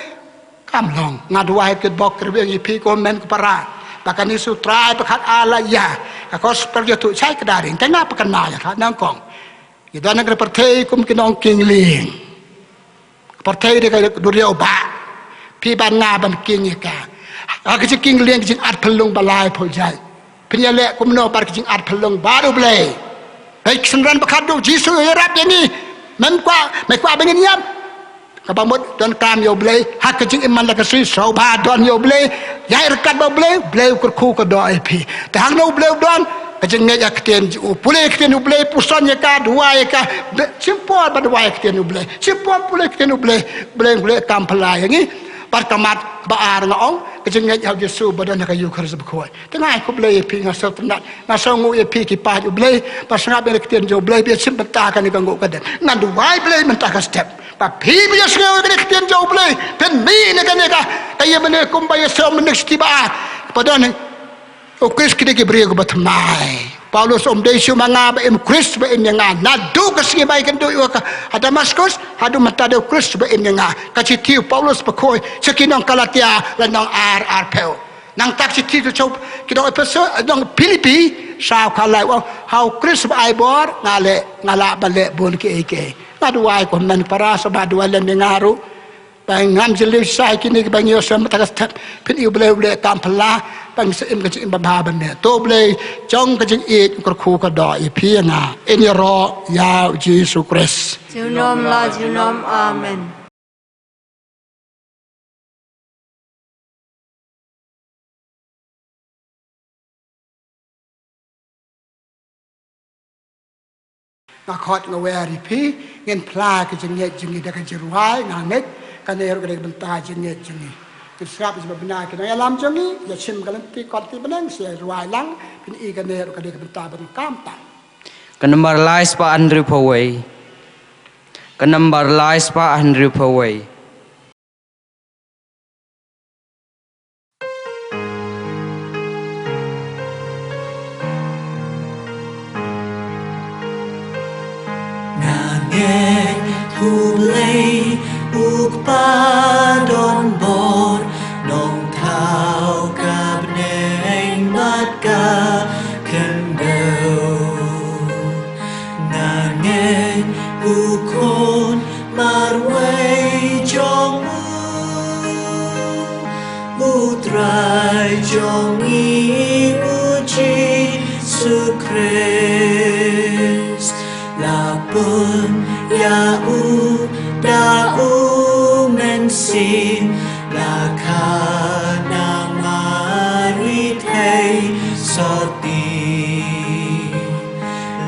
Kam long, nga duwai kitbok kitrwiang ïa phi ko hynmen ko para. Ba kane U Trai ba khat ar lai ïa. Ka Gospel ïathuh shai ka daring, te nga pynkynmaw ïa ka nyngkong. Ngi don ha ka pyrthei kum ki nongkieng lieng. Ka pyrthei dei ka duriaw ba phi bad nga ban kieng ïa ka. Ha ka jingkieng lieng, ka jingat phyllung ba laiphew jait. Phin ïaleh kumno bad ka jingat phyllung bad U Blei? Hei, ka synran ba khatduh, Jisu u ïarap ïa ngi. Mem kwah, me kwah ba ngin ïap? Kaba mut donkam ïa U Blei ha ka jingim man la ka sngi, sngewbha don ïa U Blei. Ïaid ryngkat bad U Blei, U Blei u kyrkhu kyrdoh ïa phi. Te hangno U Blei u don? Ka jingngeit ïa ka ktien jong u. Pule ïa ka ktien U Blei, puson ïa ka, duwai ïa ka. Shim por ba duwai ïa ka ktien U Blei. Shim por pule ïa ka ktien U Blei. U Blei u leh kam phylla ïa ngi. Bad ka mat ba ar nga ong, ka jingngeit ha u Jisu ba don ha ka Eukharist Bakhuid. Te nga ai khublei ïa phi, nga sngewtynnat, nga sngewnguh ïa phi ki paid U Blei ba sngap ïa ka ktien jong U Blei, ba shim bynta kane ka nguh ka dem. Ngan duwai Blei mynta ka step ba phi ba ïohsngew ïa kane ka ktien jong U Blei, phin mih na kane ka, ka ïing mane kumba ïasnoh mynne shiti ba, ba don U Khrist, ki dei ki briew kiba thymmai. Paulus um dei shuh ma nga ba im, Khrist ba im ïa nga. Naduh ka sngi ba ïakynduh ïa u ha Damaskus haduh mynta, dei U Khrist ba im ïa nga. Ka shithi u Paulus bakhuid sha ki nong Galatia, lynnong ar, arphew. Nangta ka shithi sha ki nong Ephesus, nong Philippi, saw, ka lai, u ong, ha U Khrist ba ai bor nga leh, nga lah ban leh bun kiei kiei. Nga duwai ko hynmen para, sngewbha duwai lem ïa nga ruh. Ba ngam jylliew shisha ïa kine kiba ngi ïohsngew mynta ka step. Phin ïohi U Blei u leh kam phylla, ba ngin sa im ka jingim babha ban miat. To U Blei jong ka jingïeit un kyrkhu kyrdoh ïa phi ïa nga. Ngin ïaroh ïa u Jisu Khrist. Junom la junom. Amen. Nga khot nga wer ïa phi, ngin phla ka jingngeit jong ngi da ka jingrwai, nga ngeit kane ruh ka dei ka bynta jingngeit jong ngi. Ngin sngap ïa ki ba bna ki nongïalam jong ngi, ïa shim ka lynti kot ti bneng, sa rwai lang, phin i kane ruh ka dei ka bynta ba donkam tam. Ka nambar lai spah hynriewphew wei. Ka nambar lai spah hynriewphew wei. Nga ngeit U Blei U Kpa don bor, Nongthaw ka bneng bad ka khyndew. Nga ngeit U Khun marwei jong U, U Trai jong ngi U Jisu Khrist. La pynïaid da U Mynsiem, la kha na Mari Theisotti.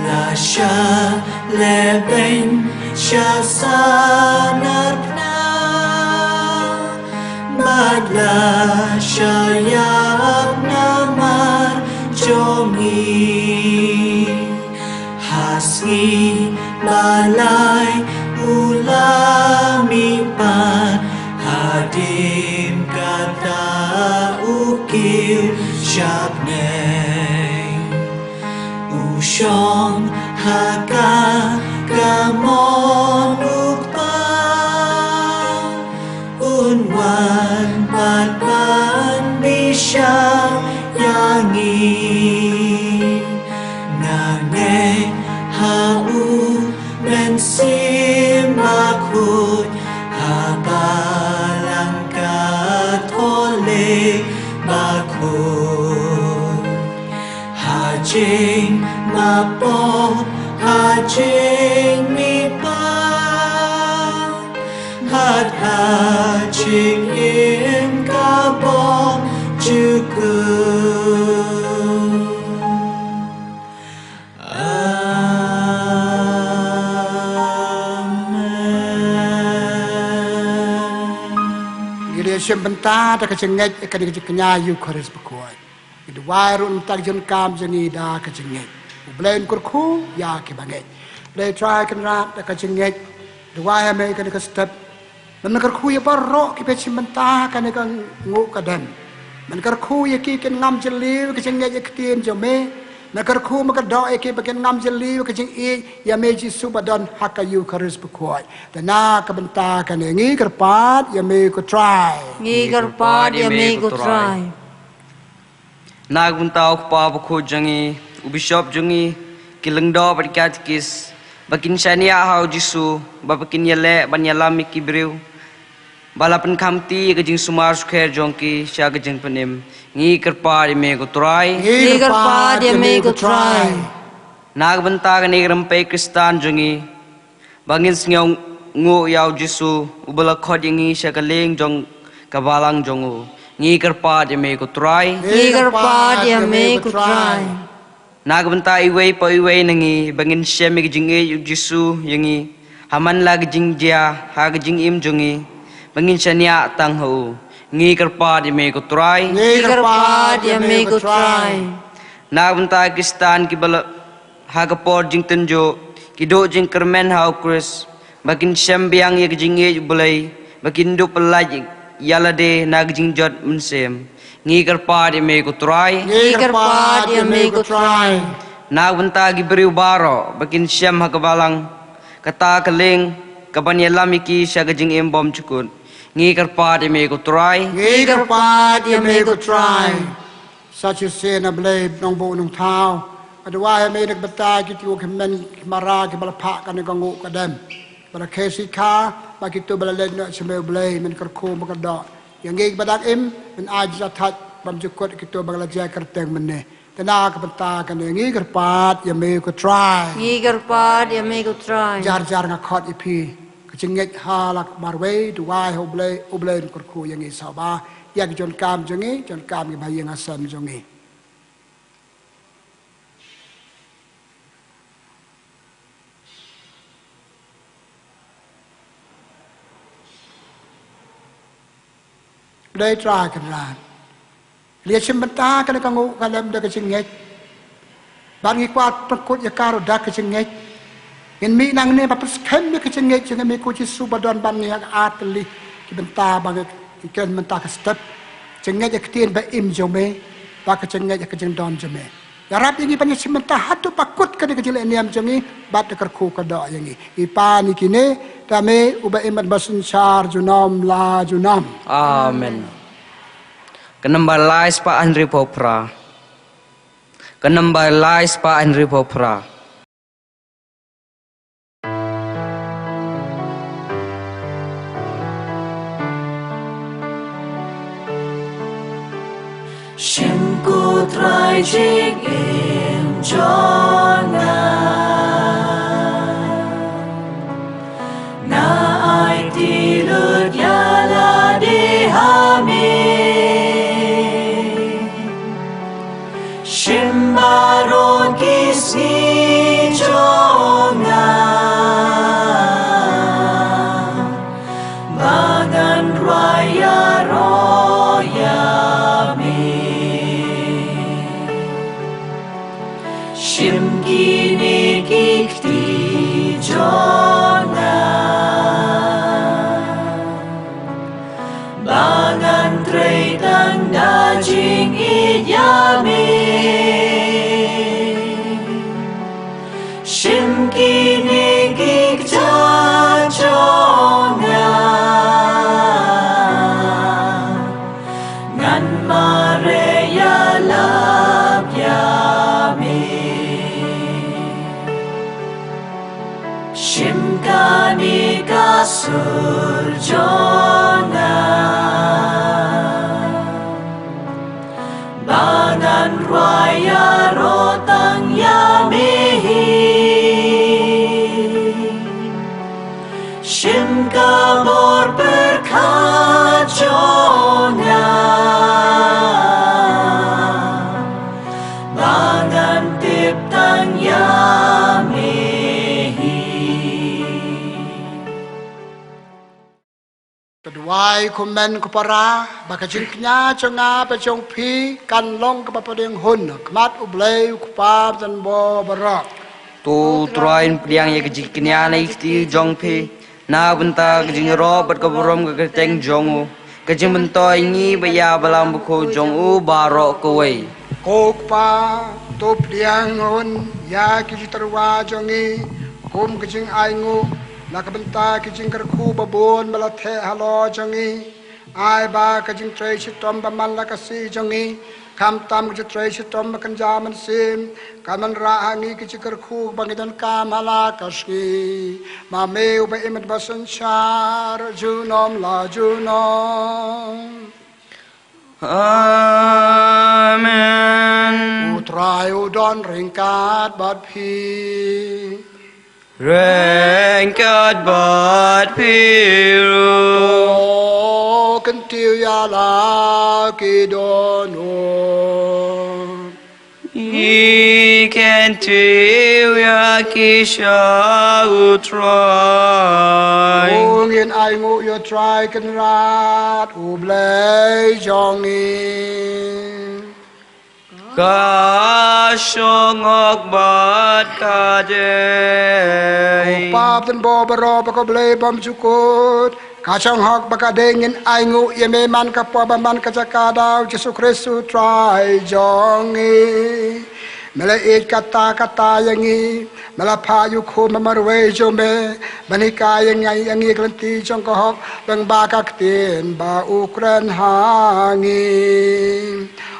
La shah lehbeiñ sha sanar phna, bad la shah ïap namar jong ngi. Ha sngi ba lai U la mihpat, hadien kata U kiew sha bneng. U shong ha ka kamon U Kpa, Un wan pat ban bishar ïa ngi. Nga ngeit ha U Mynsiem Bakhuid, ha Balang Katholik Bakhuid, ha jingmap, ha jingmihpat, bad ha jingim ka bymjukut. Amen. Ngi la shim bynta da ka jingngeit ïa kane ka jingkñia Eukharist bakhuid. Ngi duwai ruh na ka bynta ka jingdonkam jong ngi da ka jingngeit. U Blei un kyrkhu ïa ki bangeit. Blei Trai Kynrad, da ka jingngeit duwai ha me kane ka step. Men kyrkhu ïa baroh kiba shim bynta ha kane ka nguh ka dem. Men kyrkhu ïa ki kin ngam jylliew ka jingngeit ïa ka ktien jong me. Men kyrkhu, men kyrdoh ïa ki ba kin ngam jylliew ka jingïeit ïa me Jisu ba don ha ka Eukharist bakhuid. Te na ka bynta kane ngi kyrpad ïa me ko Trai. Ngi kyrpad ïa me ko Trai. Na ka bynta u kpa bakhuid jong ngi, u bishop jong ngi, ki lyngdoh bad ki katikis, ba kin shaniah ha u Jisu, ba, ba kin ïaleh ban ïalam ïa ki briew ba la pynkhamti ïa ka jingsumar sukher jong ki sha ka jingpynim. Ngi kyrpad ïa me ko Trai. Ngi kyrpad ïa me ko Trai. Na ka bynta kane ka rympei Khristan jong ngi, ba ngin sngewnguh ïa u Jisu uba la khot ïa ngi sha ka lieng jong ka balang jong u. Ngi kyrpad ïa me ko Trai. Ngi kyrpad ïa me ko Trai. Na ka bynta iwei pa iwei na ngi, ba ngin shem ïa ka jingïeit u Jisu ïa ngi ha man la ka jingjia ha ka jingim jong ngi, ba ngin shaniah tang ha u. Ngi kyrpad ïa me ko Trai. Ngi kyrpad ïa me ko Trai. Na ka bynta ki Khristan kiba la ha ka por jingtynjuh ki duh jingkyrmen ha u Khrist, ba kin shem biang ïa ka jingïeit U Blei, ba kin duh pyllait ïa lade na ka jingjot mynsiem. Ngi kyrpad ïa me ko Trai. Ngi kyrpad ïa me ko Trai. Na ka bynta ki briew baroh ba kin shem ha ka balang, kata ka lieng kaban ïalam ïa ki sha ka jingim bymjukut. Ngi kyrpad ïa me ko Trai. Ngi kyrpad ïa me ko Trai. Sa shisien, A Blei Nongbuh Nongthaw, nga duwai ha me na ka bynta kito ki hynmen ki mara kiba la phah kane ka nguh ka dem, ba la khie shi kha, bad kito ba la leit noh sha me, U Blei, men kyrkhu, men kyrdoh ïa ngi kiba dang im, men ai jingthait bymjukut ïa kito ba la jia kyrteng mynne. Te na ka bynta kane ngi kyrpad ïa me ko Trai. Ngi kyrpad ïa me ko Trai. Jar jar nga khot ïa phi. Ka jingngeit ha la ka marwei, duwai ha U Blei, U Blei un kyrkhu ïa ngi sawba ïa ki jon kam jong ngi, jon kam kiba ha ïing ha sem jong ngi. Trai Kynrad. Lei shim bynta kane ka nguh ka lem da ka jingngeit. Bad ngi kwah pynkut ïa ka ruh da ka jingngeit. Ngin mih nangne ba pynskhem ïa ka jingngeit jong me ko Jisu ba don bad ngi ha ka ar tylli ki bynta ba ngi kren mynta ka step. Jingngeit ïa ka ktien ba im jong me, ba ka jingngeit ïa ka jingdon jong me. Ïarap ïa ngi ban ïa shim bynta haduh ba kut kane ka jingleh niam jong ngi bad da ka kyrkhu ka doh ïa ngi. Ngi pan ïa kine da me uba im bad ba synshar junom la junom. Amen. Ka nambar lai spah hynriewphew phra. Ka nambar lai spah hynriewphew phra. Shim ko Trai jingim jong nga. Nga aiti lut ïa lade ha me. Shim baroh ki sngi jong nga. Ba ngan rwai ïaroh ïa me. Shim kine ki kti jong nga. Ba ngan trei tang da jingïeit ïa me. Shim kine ki kjat jong nga. Ngan mareh ïalap ïa me. Shim kane ka sur jong nga. Ba ngan rwai ïaroh tang ïa me hi. Shim ka bor pyrkhat jong nga. Ba ngan tip tang ïa me hi. Ka duwai kumne ko para, ba ka jingkñia jong nga bad jong phi kan long kaba pdiang hun ha khmat U Blei U Kpa Trai baroh. To Trai pdiang ïa ka jingkñia na ki kti jong phi na bynta ka jingïaroh bad ka burom ka kyrteng jong u, ka jingmyntoi ngi bad ïa Balang Bakhuid jong u baroh kawei. Ko Kpa, to pdiang hun ïa ki jingtyrwa jong ngi kum ka jingainguh na ka bynta ki jingkyrkhu babun ba la theh halor jong ngi. Ai ba ka jingtrei shitom ba man la ka sngi jong ngi, khamtam ka jingtrei shitom ba kynja mynsiem, kan wanrah ha ngi ka jingkyrkhu ba ngi donkam ha la ka sngi. Ma me uba im bad ba synshar junom la junom. Amen. U Trai u don ryngkat bad phi. Ryngkat bad phi ruh. To kyntiew ïa la ki dohnud. Ngi kyntiew ïa ki sha U Trai. To ngin ainguh ïa U Trai Kynrad U Blei jong ngi. Ka shong hok bad ka dei. Ko Kpa Trai baroh, ba ko Blei bymjukut, ka shong hok bad ka dei. Ngin ainguh ïa me man ka por bad man ka jaka da U Jisu Khrist U Trai jong ngi. Me la ïeit katta katta ïa ngi. Me la phah ïa u Khun ba marwei jong me ban hikai ïa ngi, ïa ngi ka lynti jong ka hok lyngba ka ktien ba u kren ha ngi.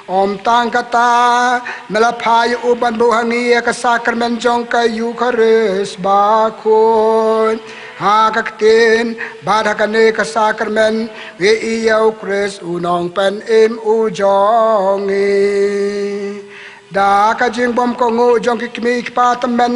Ym tang katta, me la phah ïa u ban buh ha ngi ïa ka sakramen jong ka Eukharist bakhuid. Ha ka ktien bad ha kane ka sakramen ngi ïohi ïa U Khrist U Nongpynim U jong ngi. Da ka jingbymkohnguh jong ki kmie ki kpa tymmen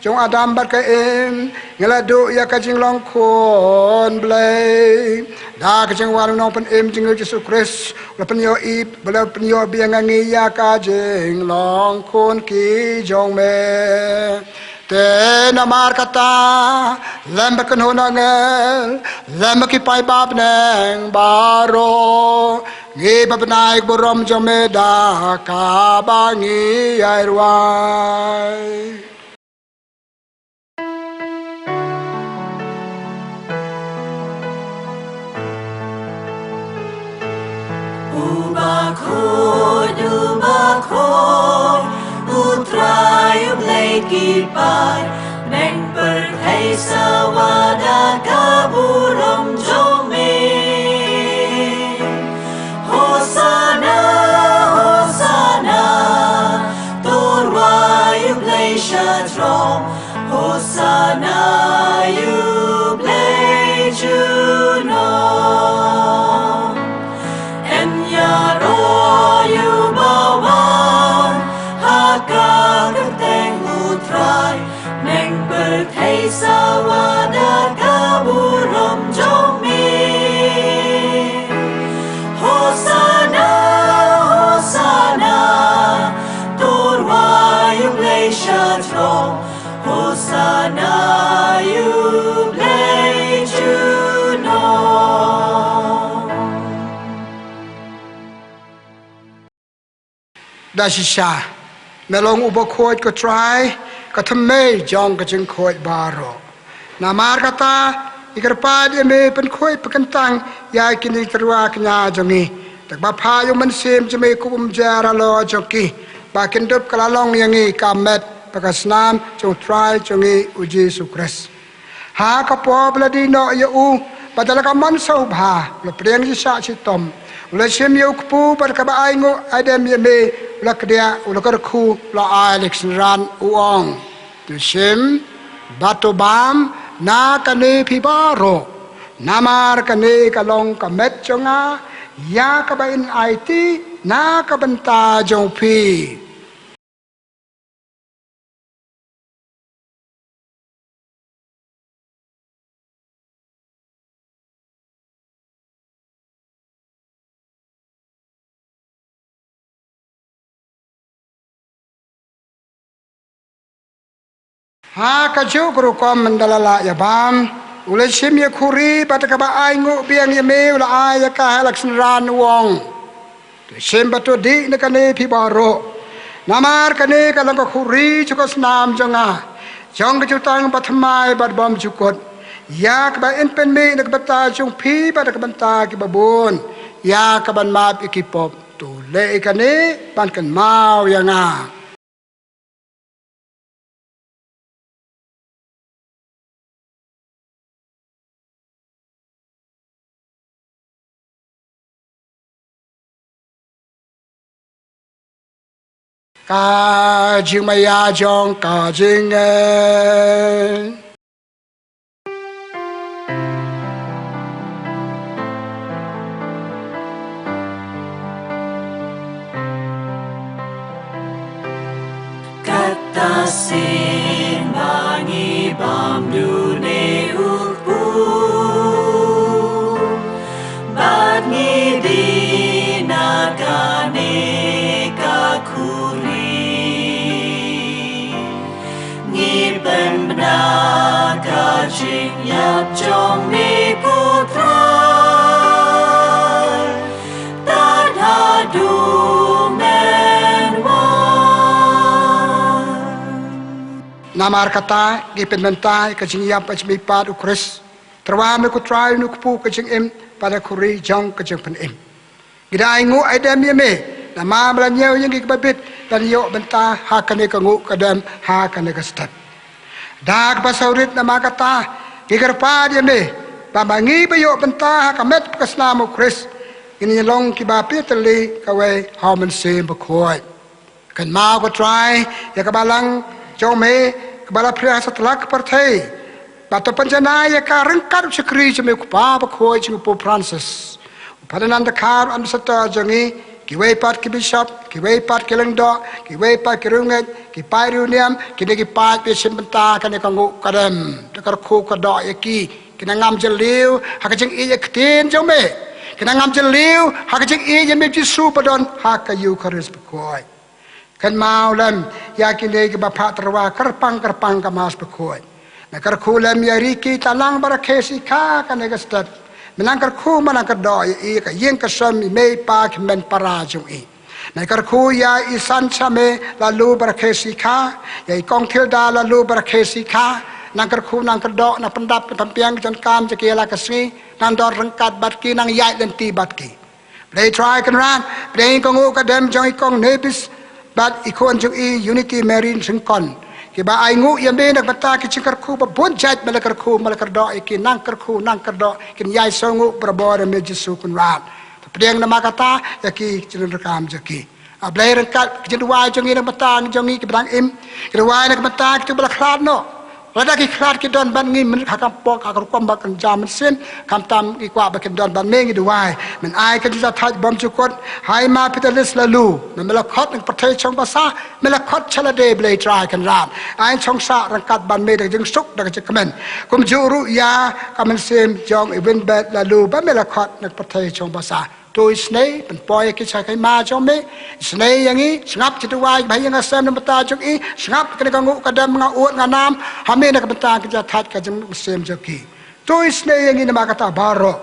jong u Adam bad ka Im, ngi la duh ïa ka jinglong khun Blei. Da ka jingwan U Nongpynim jong ngi U Jisu Khrist, u la pynïohi, u la pynïoh biang ïa ngi ïa ka jinglong khun ki jong me. Te namar kata, lem bad ki kynhun angel, lem bad ki paidbah bneng baroh, ngi pynbna ïa ka burom jong me da kaba ngi ïai rwai. U bakhuid, u bakhuid, u Trai u Blei ki paid, bneng pyrthei sawa da ka burom jong me. Hosana, Hosana, to rwai ïa u Blei sha jrong. Hosana ïa u Blei junom. Em ïaroh ïa u bawan ha ka kyrteng u Trai, bneng pyrthei sawa da ka burom jong me. Hosana, Hosana, to rwai ïa u Blei sha jrong. Hosana ïa u Blei junom. Da shisha, me long u bakhuid ko Trai, ka thymmei jong ka jingkhuid baroh. Namar kata, ngi kyrpad ïa me pynkhuid pynkyntang ïa kine ki tyrwa kñia jong ngi. Da kaba phah ïa u Mynsiem jong me kum u majer halor jong ki, ba kin dup ka la long ïa ngi ka met bad ka snam jong u Trai jong ngi u Jisu Khrist. Ha ka por ba la die noh ïa u, bad da la ka mon sngewbha, u la pdiang shisha shitom, u la shim ïa u kpu bad kaba ainguh aidem ïa me, u la kdiah, u la kyrkhu, u la ai la ka synran, u ong: To shim bad to bam na kane phi baroh, namar kane ka long ka met jong nga, ïa kaba in aiti na ka bynta jong phi. Ha kajuh ka rukom mynta la lah ïa bam, u la shim ïa ka khuri bad kaba ainguh biang ïa me, u la ai ïa ka ha la ka synran, u ong: To shim bad to dih na kane phi baroh, namar kane ka long ka khuri jong ka snam jong nga, jong ka jutang bathymmai bad bymjukut, ïa kaba in pynmih na ka bynta jong phi bad na ka bynta kiba bun, ïa kaban map ïa ki pop. To leh ïa kane ban kynmaw ïa nga. Ka jingmaïa jong ka jingngeit. Kata sien ba ngi bam dune u kpu, bad ngi dih na kane ka khuri. Ngi pynbna ka jingïap jong me ko Trai, tad haduh men wan. Namar kata, ngi pynbna ka jingïap jong me pat u Khrist. Tyrwa me ko Trai, u kpu ka jingim bad ka khuri jong ka jingpynim. Ngi da ainguh aidem ïa me, namar ba la ñiew ïa ngi kiba bit ban ïoh bynta ha kane ka nguh ka dem ha kane ka step. Da kaba sawrit namar kata, ngi kyrpad ïa me, ba ma ngi ba ïoh bynta ha ka met ka snam u Khrist, ngin ïa long kiba pyrthei kawei ha u Mynsiem Bakhuid. Kynmaw ko Trai ïa ka balang jong me kaba la phriang ha satlak pyrthei. Bad to pynjanai ïa ka ryngkat u shakri jong me u Kpa Bakhuid jong u Pope Francis, u Ferdinand the Carp, Ambassador jong ngi, kiwei pat ki Bishop, kiwei pat ki lyngdoh, kiwei pat ki riewngeit, ki paid riewniam, kine ki paid ba shim bynta kane ka nguh ka dem. Te ka kyrkhu ka doh ïa ki, kin ym ngam jylliew ha ka jingïeit ïa ka ktien jong me. Kin ym ngam jylliew ha ka jingïeit ïa me Jisu ba don ha ka Eukharist Bakhuid. Kynmaw lem ïa kine kiba phah tyrwa kyrpang kyrpang ka Mass Bakhuid. Me kyrkhu lem ïa Ricky Talang barakhe sikha kane ka step. Me nang kyrkhu me nang kyrdoh ïa i ka ïing ka sem i mei i pa ki hynmen para jong i. Me kyrkhu ïa i San Chame Lalu barakhe sikha, ïa i Kong Thilda Lalu barakhe sikha. Nang kyrkhu nang kyrdoh nang pyndap pynpang ïa ka jong kam jong ki ïa la ka sngi. Nang don ryngkat bad ki nang ïaid lynti bad ki. Blei Trai Kynrad, pdiang ka nguh ka dem jong i Kong Nebis bad i khun jong i Unity Mary Syngkon. Kiba ai nguh ïa me na ka bynta ki jingkyrkhu ba bun jait me la kyrkhu me la kyrdoh ïa ki nang kyrkhu nang kyrdoh kin ïai sngewnguh barabor ïa me Jisu Kynrad. Pdiang namar kata ïa ki jingryngkam jong ki. A Blei ryngkat ki jingduwai jong ngi na ka bynta jong ngi kiba dang im. Ki duwai na ka bynta kito ba la khlad noh. Lada ki khlad ki don bad ngi mynta ha ka pok ha ka rukom ba kan jam mynsiem, khamtam ngi kwah ba kin don bad me ngi duwai. Men ai ka jingïathait bymjukut ha i Ma Peter Lis Lalu, me la khot na ka pyrthei Chongbasa, me la khot sha lade Blei Trai Kynrad. Ai chongsah ryngkat bad me da ka jingsuk da ka jingkmen. Kumjuh ruh ïa ka mynsiem jong i Winbet Lalu ba me la khot na ka pyrthei Chongbasa. To isynei pynpoi ïa ki sha ka hima jong me. Isynei ïa ngi, sngap jingduwai ba ïa nga sem na ka bynta jong i, sngap kane ka nguh ka dem nga ud nga nam ha me na ka bynta ka jingïathait ka jingmynsiem jong ki. To isynei ïa ngi namar kata baroh.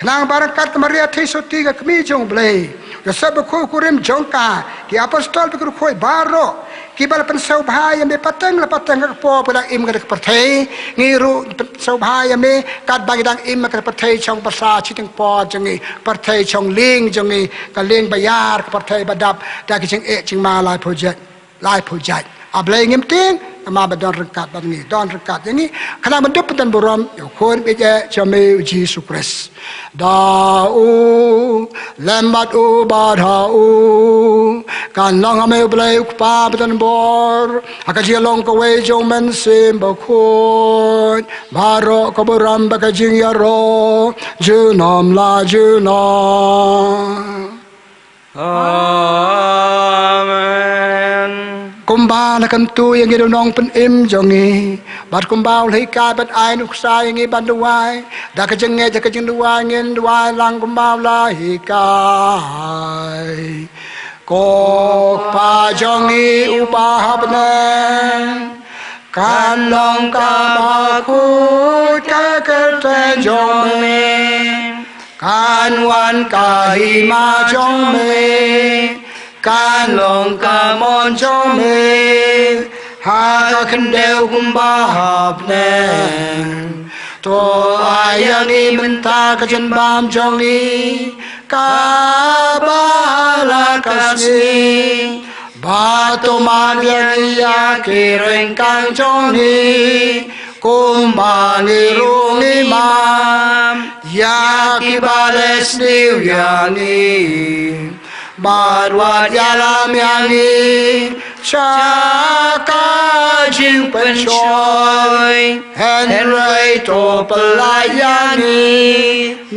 Khnang ba ryngkat ka Maria Theisotti ka kmie jong Blei, Joseph bakhuid kurim jong ka, ki apostol bakhuid baroh, kiba la pynsngewbha ïa me pateng la pateng ha ka por ba dang im ka pyrthei, ngi ruh pynsngewbha ïa me katba ngi dang im ka pyrthei Chongbasa shiteng por jong ngi, pyrthei Chonglieng jong ngi, ka lieng ba ïar ka pyrthei ba dap da ki jingeh jingma laiphew jait, laiphew jait. A Blei ngim tieng namar ba don ryngkat bad ngi, don ryngkat ïa ngi. Khnang ban dup ban don burom ïa u Khun baieit jong me u Jisu Khrist. Da u lem bad u bad ha u kan long ha me u Blei u Kpa ba don bor, ha ka jinglong kawei jong u Mynsiem Bakhuid, baroh ka burom bad ka jingïaroh junom la junom. Amen. Kumba la kyntu ïa ngi da u Nongpynim jong ngi, bad kumba u la hikai bad ai nuksa ïa ngi ban duwai, da ka jingngeit da ka jingduwai ngin duwai lang kumba u la hikai. Ko Kpa jong ngi uba ha bneng, kan long kaba khuid ka kyrteng jong me. Kan wan ka hima jong me, kan long ka mon jong me, ha ka khyndew kumba ha bneng. To ai ïa ngi mynta ka jingbam jong ngi kaba ha la ka sngi. Bad to man ïa ngi ïa ki ryngkang jong ngi, kumba ngi ruh ngi man ïa kiba leh sniew ïa ngi. Bad wat ïalam ïa ngi sha ka jingpynshoi, hynrei to pyllait ïa ngi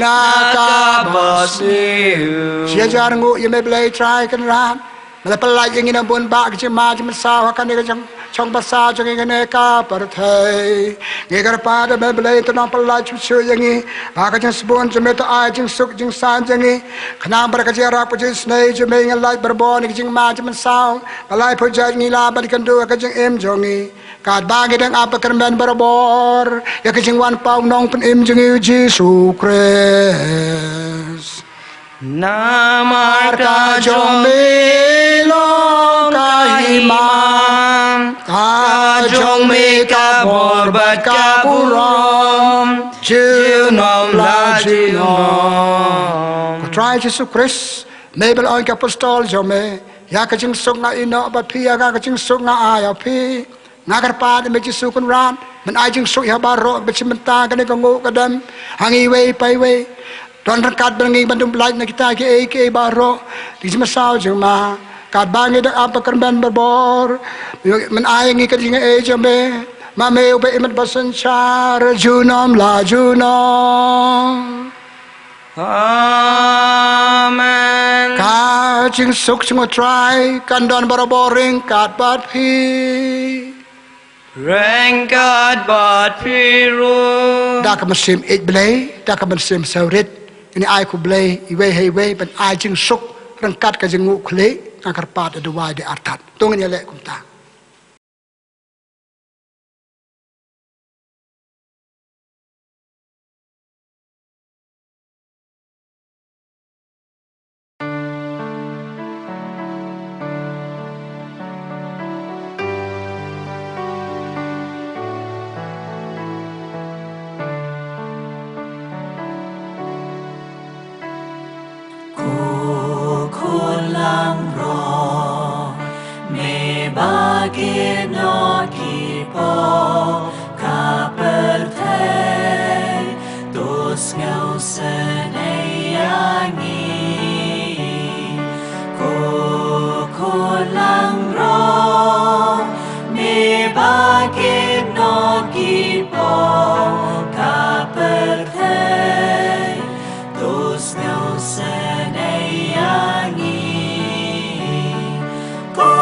na kaba sniew. Sha jar nguh ïa me Blei Trai Kynrad. Me la pyllait ïa ngi na bun bah ka jingma jingmynsaw ha kane ka jong, Chongbasa jong ngi kane ka pyrthei. Ngi kyrpad ïa me Blei to nang pyllait shuh shuh ïa ngi. Ha ka jingsbun jong me to ai jingsuk jingsaiñ ïa ngi. Khnang ba da ka jingïarap ka jingisynei jong me ngin lait barabor na ka jingma jingmynsaw. Ba laiphew jait ngi lah ban ïakynduh ha ka jingim jong ngi. Katba ngi dang ap ba kyrmen barabor ïa ka jingwan pat u Nongpynim jong ngi u Jisu Khrist. Namar ka jong me long ka hima, ka jong me ka bor bad ka burom, junom la junom. Ko Trai Jisu Khrist, me ba la ong ïa ki apostol jong me, ïa ka jingsuk nga ïehnoh bad phi, ïa ka jingsuk nga ai ïa phi. Nga kyrpad ïa me Jisu Kynrad, men ai jingsuk ïa baroh ba shim bynta kane ka nguh ka dem ha ngi iwei pa iwei. Don ryngkat bad ngi ban dup lait na kita kiei kiei baroh. Ki jingmynsaw jong ma, katba ngi dang ap ba kyrmen barabor, men ai ïa ngi ka jingaiei jong me. Ma me uba im bad ba synshar junom la junom. Amen. Ka jingsuk jong u Trai kan don barabor ryngkat bad phi. Ryngkat bad phi ruh. Da ka mynsiem ïeit Blei, da ka mynsiem sawrit, ngi ai ko Blei iwei ha iwei ban ai jingsuk ryngkat ka jingnguh khlieh. nga kyrpad da duwai da artat. To ngin ïaleh kumta. Ko khun langbrot, me ba kynnoh ki paw ka pyrthei, to sngewsynei ïa ngi. Ko khun langbrot, me ba kynnoh ki paw ka pyrthei, to sngewsynei ïa ngi. Ko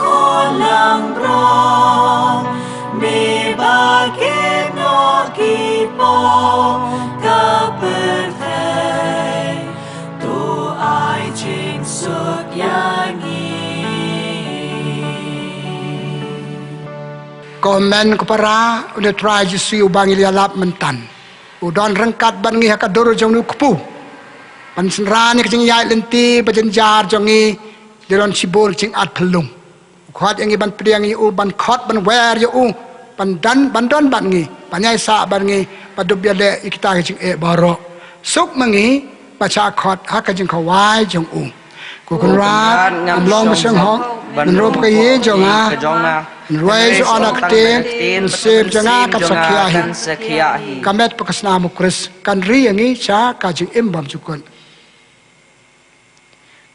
khun langbrot, me ba kynnoh ki paw ka pyrthei, to ai jingsuk ïa ngi. Ko hynmen ko para, une u Trai Jisu uba ngi la ïalap mynta, u don ryngkat bad ngi ha ka dur jong une u kpu. Ban synran ïa ka jingïaid lynti ba jynjar jong ngi, da don shibun ka jingat phyllung. U khot ïa ngi ban pdiang ïa u, ban khot ban wer ïa u, ban don, ban don bad ngi, ban ïaisah bad ngi, ban dup ïaleh ïa kita ki jingeh baroh. Suk ma ngi, ba shah khot ha ka jingkhawai jong u. Ko Kynrad, ngam long ba shong hok, ban rung ka ïing jong nga, ban rwai sha ka ktien mynsiem jong nga kan sa khia hi. Ka met bad ka snam u Khrist kan ri ïa ngi sha ka jingim bymjukut.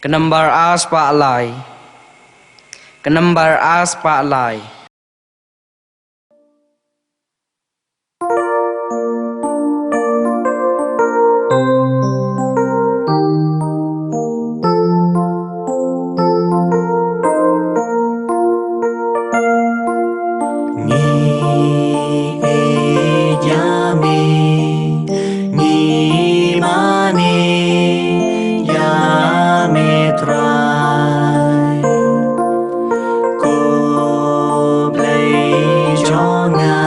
Ka nambar ar spah lai. Ka nambar ar spah lai. Ngi ïeit ïa me, ngi mane ïa me Trai. Ko Blei jong nga,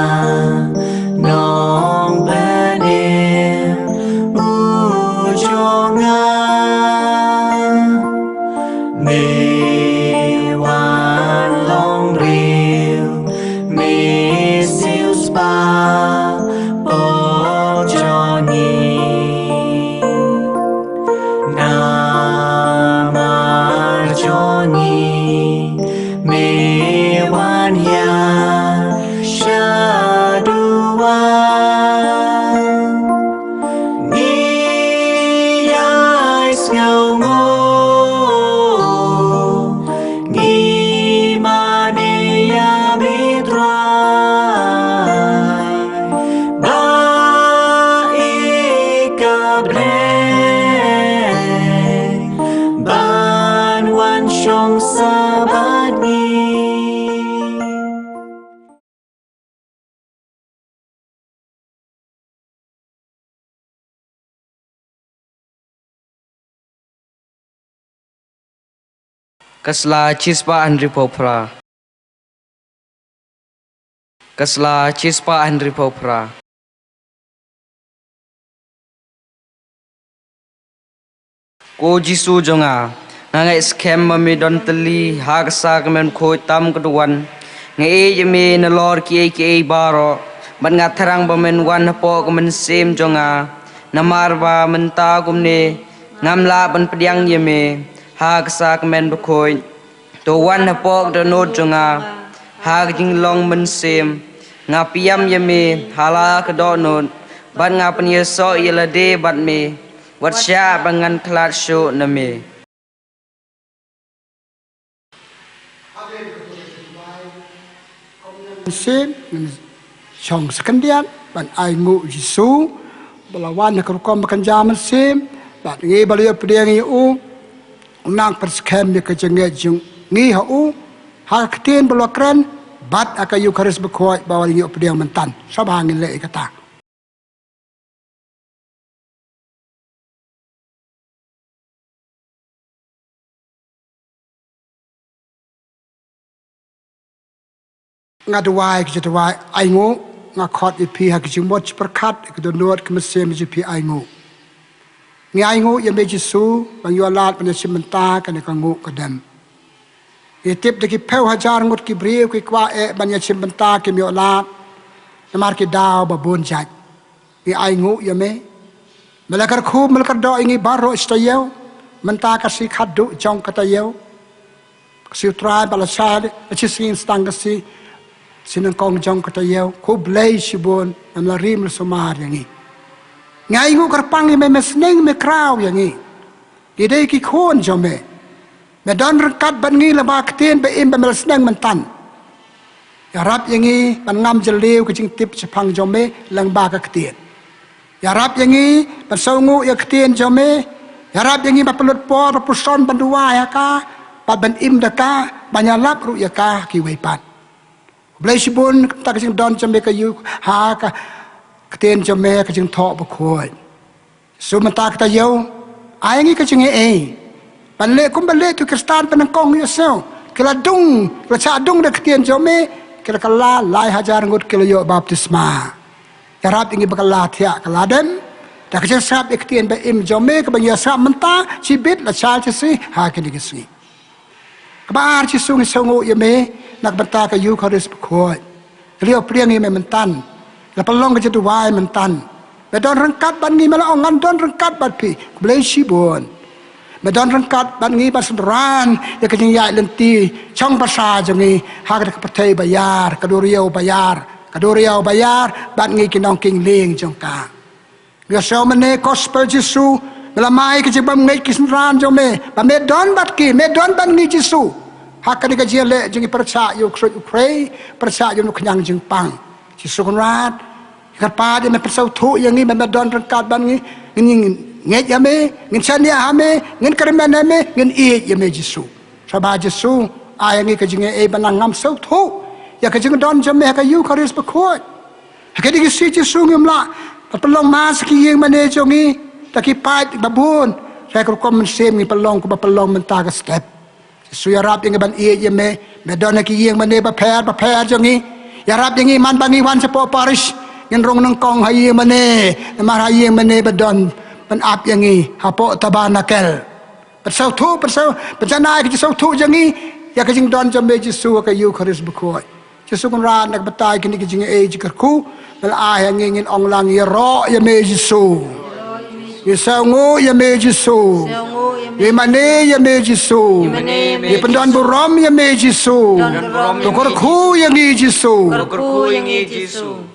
nongbteng u jong nga. Me wan long briew, me siewspah pop jong ngi. Namar jong ngi, me wan hiar shaduh wan. Ngi ïai sngewnguh, ngi mane ïa me Trai. Ba ïeit ka Blei ban wan shong sa bad ngi. Ka sla shispah hynriewphew phra. Ka sla shispah hynriewphew phra. Ko Jisu jong nga, nga ngeit skhem ba me don tylli ha ka sa ka Kmen Bakhuid tam ka duwan. Nga ïeit ïa me nalor kiei kiei baroh, bad nga thrang ba men wan hapoh ka mynsiem jong nga. Namar ba mynta kumne ngam lah ban pdiang ïa me ha ka sa ka Kmen Bakhuid. To wan hapoh ka dohnud jong nga ha ka jinglong mynsiem. Nga pdiang ïa me ha la ka dohnud, bad nga pynïasoh ïa lade bad me. Wat shah ba ngan khlad shuh na me. Mynsiem, shong sa khyndiat ban ai nguh Jisu ba la wan ha ka rukom ba kynja mynsiem, bad ngi ba la ïoh pdiang ïa u, u nang pynskhem ïa ka jingngeit jong ngi ha u ha ka ktien ba la kren bad ha ka Eukharist bakhuid ba la ïoh pdiang mynta. Sngewbha ngin leh ïa kata. Nga duwai ka jingduwai, ainguh, nga khot ïa phi ha ka jingmut jingpyrkhat, ka dohnud ka mynsiem jong phi, ainguh. Ngi ainguh ïa me Jisu, ba ngi ïoh lad ban ïashim bynta kane ka nguh ka dem. Ngi tip da ki phew hajar ngut ki briew ki kwah eh ban ïashim bynta kim ïoh lad namar ki daw ba bun jait. Ngi ainguh ïa me. Me la kyrkhu, me la kyrdoh ïa ngi baroh shi taïew. Mynta ka sngi khatduh jong ka taïew. Ka sngi U Trai ba la shai, la shisien sdang ka sngi, sngi nyngkong jong ka taïew. Khublei shibun, me la rim la sumar ïa ngi. Ngi ainguh kyrpang ïa me, me sneng me kraw ïa ngi. Ngi dei ki khun jong me. Me don ryngkat bad ngi lyngba ka ktien ba im ba me la sneng mynta. Ïarap ïa ngi ban ngam jylliew ka jingtip shaphang jong me lyngba ka ktien. Ïarap ïa ngi ban sngewnguh ïa ka ktien jong me. Ïarap ïa ngi ban pynlut por, ban puson, ban duwai ha ka, bad ban im da ka, ban ïalap ruh ïa ka ha kiwei pat. Khublei shibun, kata ka jingdon jong me ka ïu ha ka ktien jong me, ka jingthoh bakhuid. Jisu, mynta ka taïew, ai ngi ka jingaiei ban leh kumba leh uto u Khristan ba nyngkong ïohsngew. Ki la dung, ki la shah dung da ka ktien jong me, ki la kylla, lai hajar ngut ki la ïoh baptisma. Ïarap ïa ngi ba ka la thiah ka la dem da ka jingsngap ïa ka ktien ba im jong me, kaba ngi ïa sngap mynta shibit, la shai, shisngi, ha kine ki sngi. Kaba ar, Jisu, ngi sngewnguh ïa me na ka bynta ka Ïukharist bakhuid. Ngi la ïoh pdiang ïa me mynta. Ngi la pynlong ka jingduwai mynta. Me don ryngkat bad ngi, me la ong, ngan don ryngkat bad phi. Khublei shibun. Me don ryngkat bad ngi ban synran ïa ka jingïaid lynti shong basa jong ngi ha kane ka pyrthei ba ïar, ka duriaw ba ïar, ka duriaw ba ïar, bad ngi ki nongkynlieng jong ka. Ngi sngew mynne gospel Jisu, me la mai ka jingbymngeit ki synran jong me, ba me don bad ki, me don bad ngi Jisu. Ha kane ka jingïaleh jong ngi pyrshah ïa u ksuid u khrei, pyrshah ïa u khñiang jingpang. Jisu Kynrad, ngi kyrpad ïa me pynsngewthuh ïa ngi ba me don ryngkat bad ngi, ngin ngeit ïa me, ngin shaniah ha me, ngin kyrmen ïa me, ngin ïeit ïa me Jisu. Sngewbha Jisu, ai ïa ngi ka jingaiei ban nang ngam sngewthuh ïa ka jingdon jong me ha ka Ïukharist bakhuid. Ha kine ki sngi Jisu ngim lah ban pynlong mass ha ki ïing mane jong ngi da ki paid ba bun. Hynrei ka rukom mynsiem ngi pynlong kumba pynlong mynta ka step. Jisu, ïarap ïa ngi ban ïeit ïa me. Me don ha ki ïing mane bapher bapher jong ngi. Ïarap ïa ngi man ba ngi wan shapoh parish, ngin rung nyngkong ha ïing mane, namar ha ïing mane ba don ban ap ïa ngi hapoh tabernacle. Pynsngewthuh, pynsngew, pynjanai ka jingsngewthuh jong ngi ïa ka jingdon jong me Jisu ha ka Ïukharist bakhuid. Jisu Kynrad, na ka bynta kine ki jingaiei jingkyrkhu me la ai ha ngi, ngin ong lang, ïaroh ïa me Jisu. Ngi sngewnguh ïa me Jisu. Ngi mane ïa me Jisu. Ngi pyndonburom ïa me Jisu. To kyrkhu ïa ngi Jisu.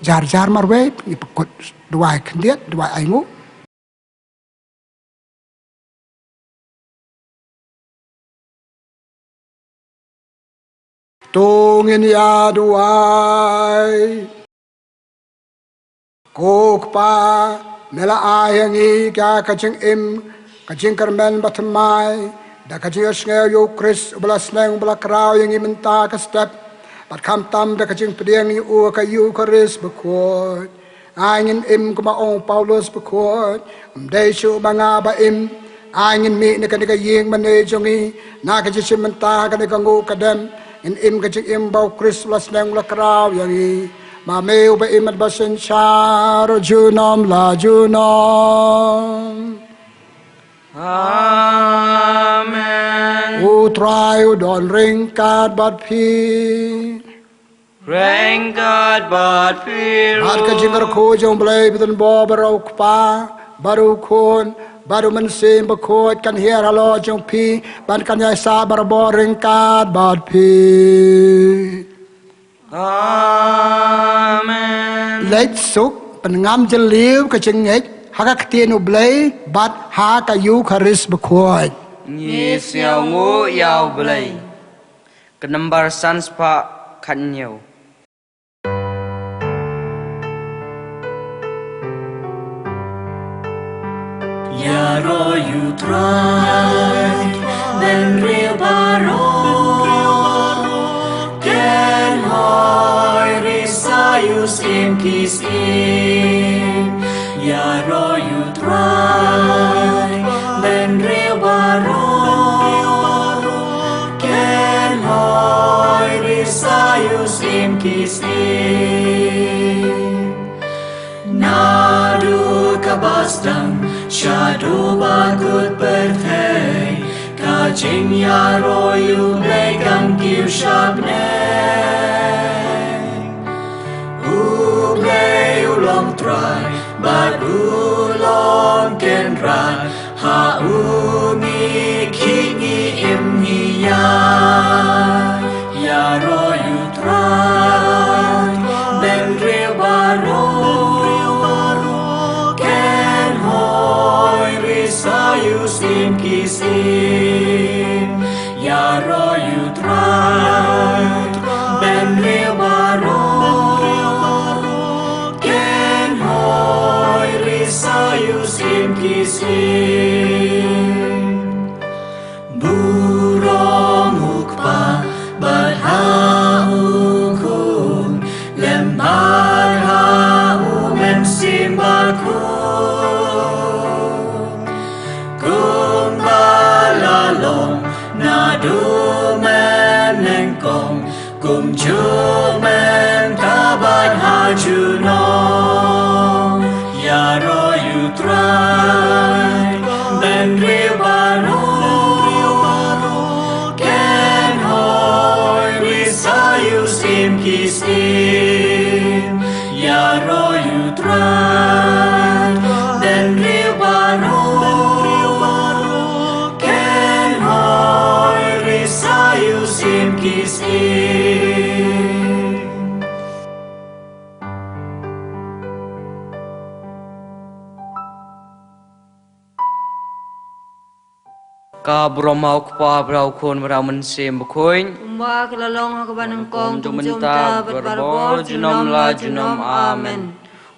Jar jar marwei ngi pynkut duwai khyndiat, duwai ainguh. To ngin ïa duwai. Ko Kpa, me la ai ha ngi ka jingim, ka jingkyrmen bathymmai da ka jingïohsngew ïa u Khrist uba la sneng, uba la kraw ïa ngi mynta ka step, bad khamtam da ka jingpdiang ïa u ha ka Ïukharist bakhuid. Ai ngin im kumba ong u Paulus bakhuid, ym dei shuh ma nga ba im. Ai ngin mih na kane ka ïing mane jong ngi na ka jingshim bynta ha kane ka nguh ka dem, ngin im ka jingim ba u Khrist u la sneng, u la kraw ïa ngi. Ma me uba im bad ba synshar junom la junom. Amen. U Trai u don ryngkat bad phi. Ryngkat bad phi ruh. Bad ka jingkyrkhu jong u Blei Baroh, bad u Kpa, bad u Khun, bad u Mynsiem Bakhuid kan hiar halor jong phi bad kan ïaisah barabor ryngkat bad phi. Amen. Leit suk, pynngam jylliew ka jingngeit ha ka ktien u Blei bad ha ka Ïukharist bakhuid. Ngi sngewnguh ïa u Blei. Ka nambar san spah khathynñiew. Ïaroh ïa u Trai, bynriew baroh, kynhoi risa ïa u Syiem ki syiem. Ïaroh ïa u Trai, bynriew baroh, kynhoi risa ïa u Syiem ki Uba kut pyrthei, ka jingïaroh U Blei kan kiew sha bneng. U Blei u long Trai, bad u long Kynrad, ha u ngi khih ngi im ngi ïaid. Ïaroh ïa U Trai, bynriew baroh, kynhoi risa ïa u syiem ki syiem. Ïaroh ïa U Trai, bynriew baroh, kynhoi risa ïa u syiem ki syiem. Burom U Kpa bad ha U Khun, lem bad ha U Mynsiem Bakhuid. Kumba la long naduh mynnyngkong, kumjuh mynta bad ha junom. Ïaroh ïa U Trai, bynriew baroh, kynhoi risa ïa u syiem ki syiem. Ïaroh ïa U Trai, bynriew baroh, kynhoi risa ïa u syiem ki syiem. Ka burom ha U Kpa, bad ha U Khun, bad ha U Mynsiem Bakhuid. Kumba ka la long ha kaba nyngkong, kumjuh mynta, bad barabor, junom la junom. Amen.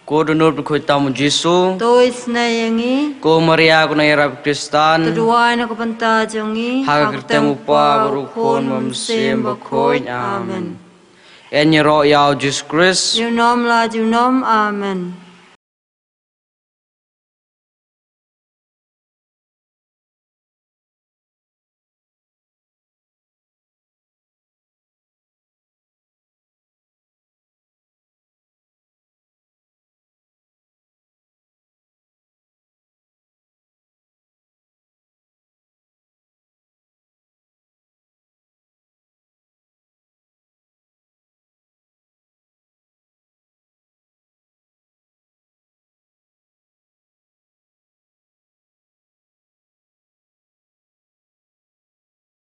Ko Dohnud Bakhuid tam U Jisu, to isynei ïa ngi. Ko Maria, ko nongïarap Khristan, to duwai na ka bynta jong ngi, ha ka kyrteng U Kpa, bad U Khun, bad U Mynsiem Bakhuid. Amen. Yn ïaroh ïa U Jisu Khrist. Junom la junom. Amen.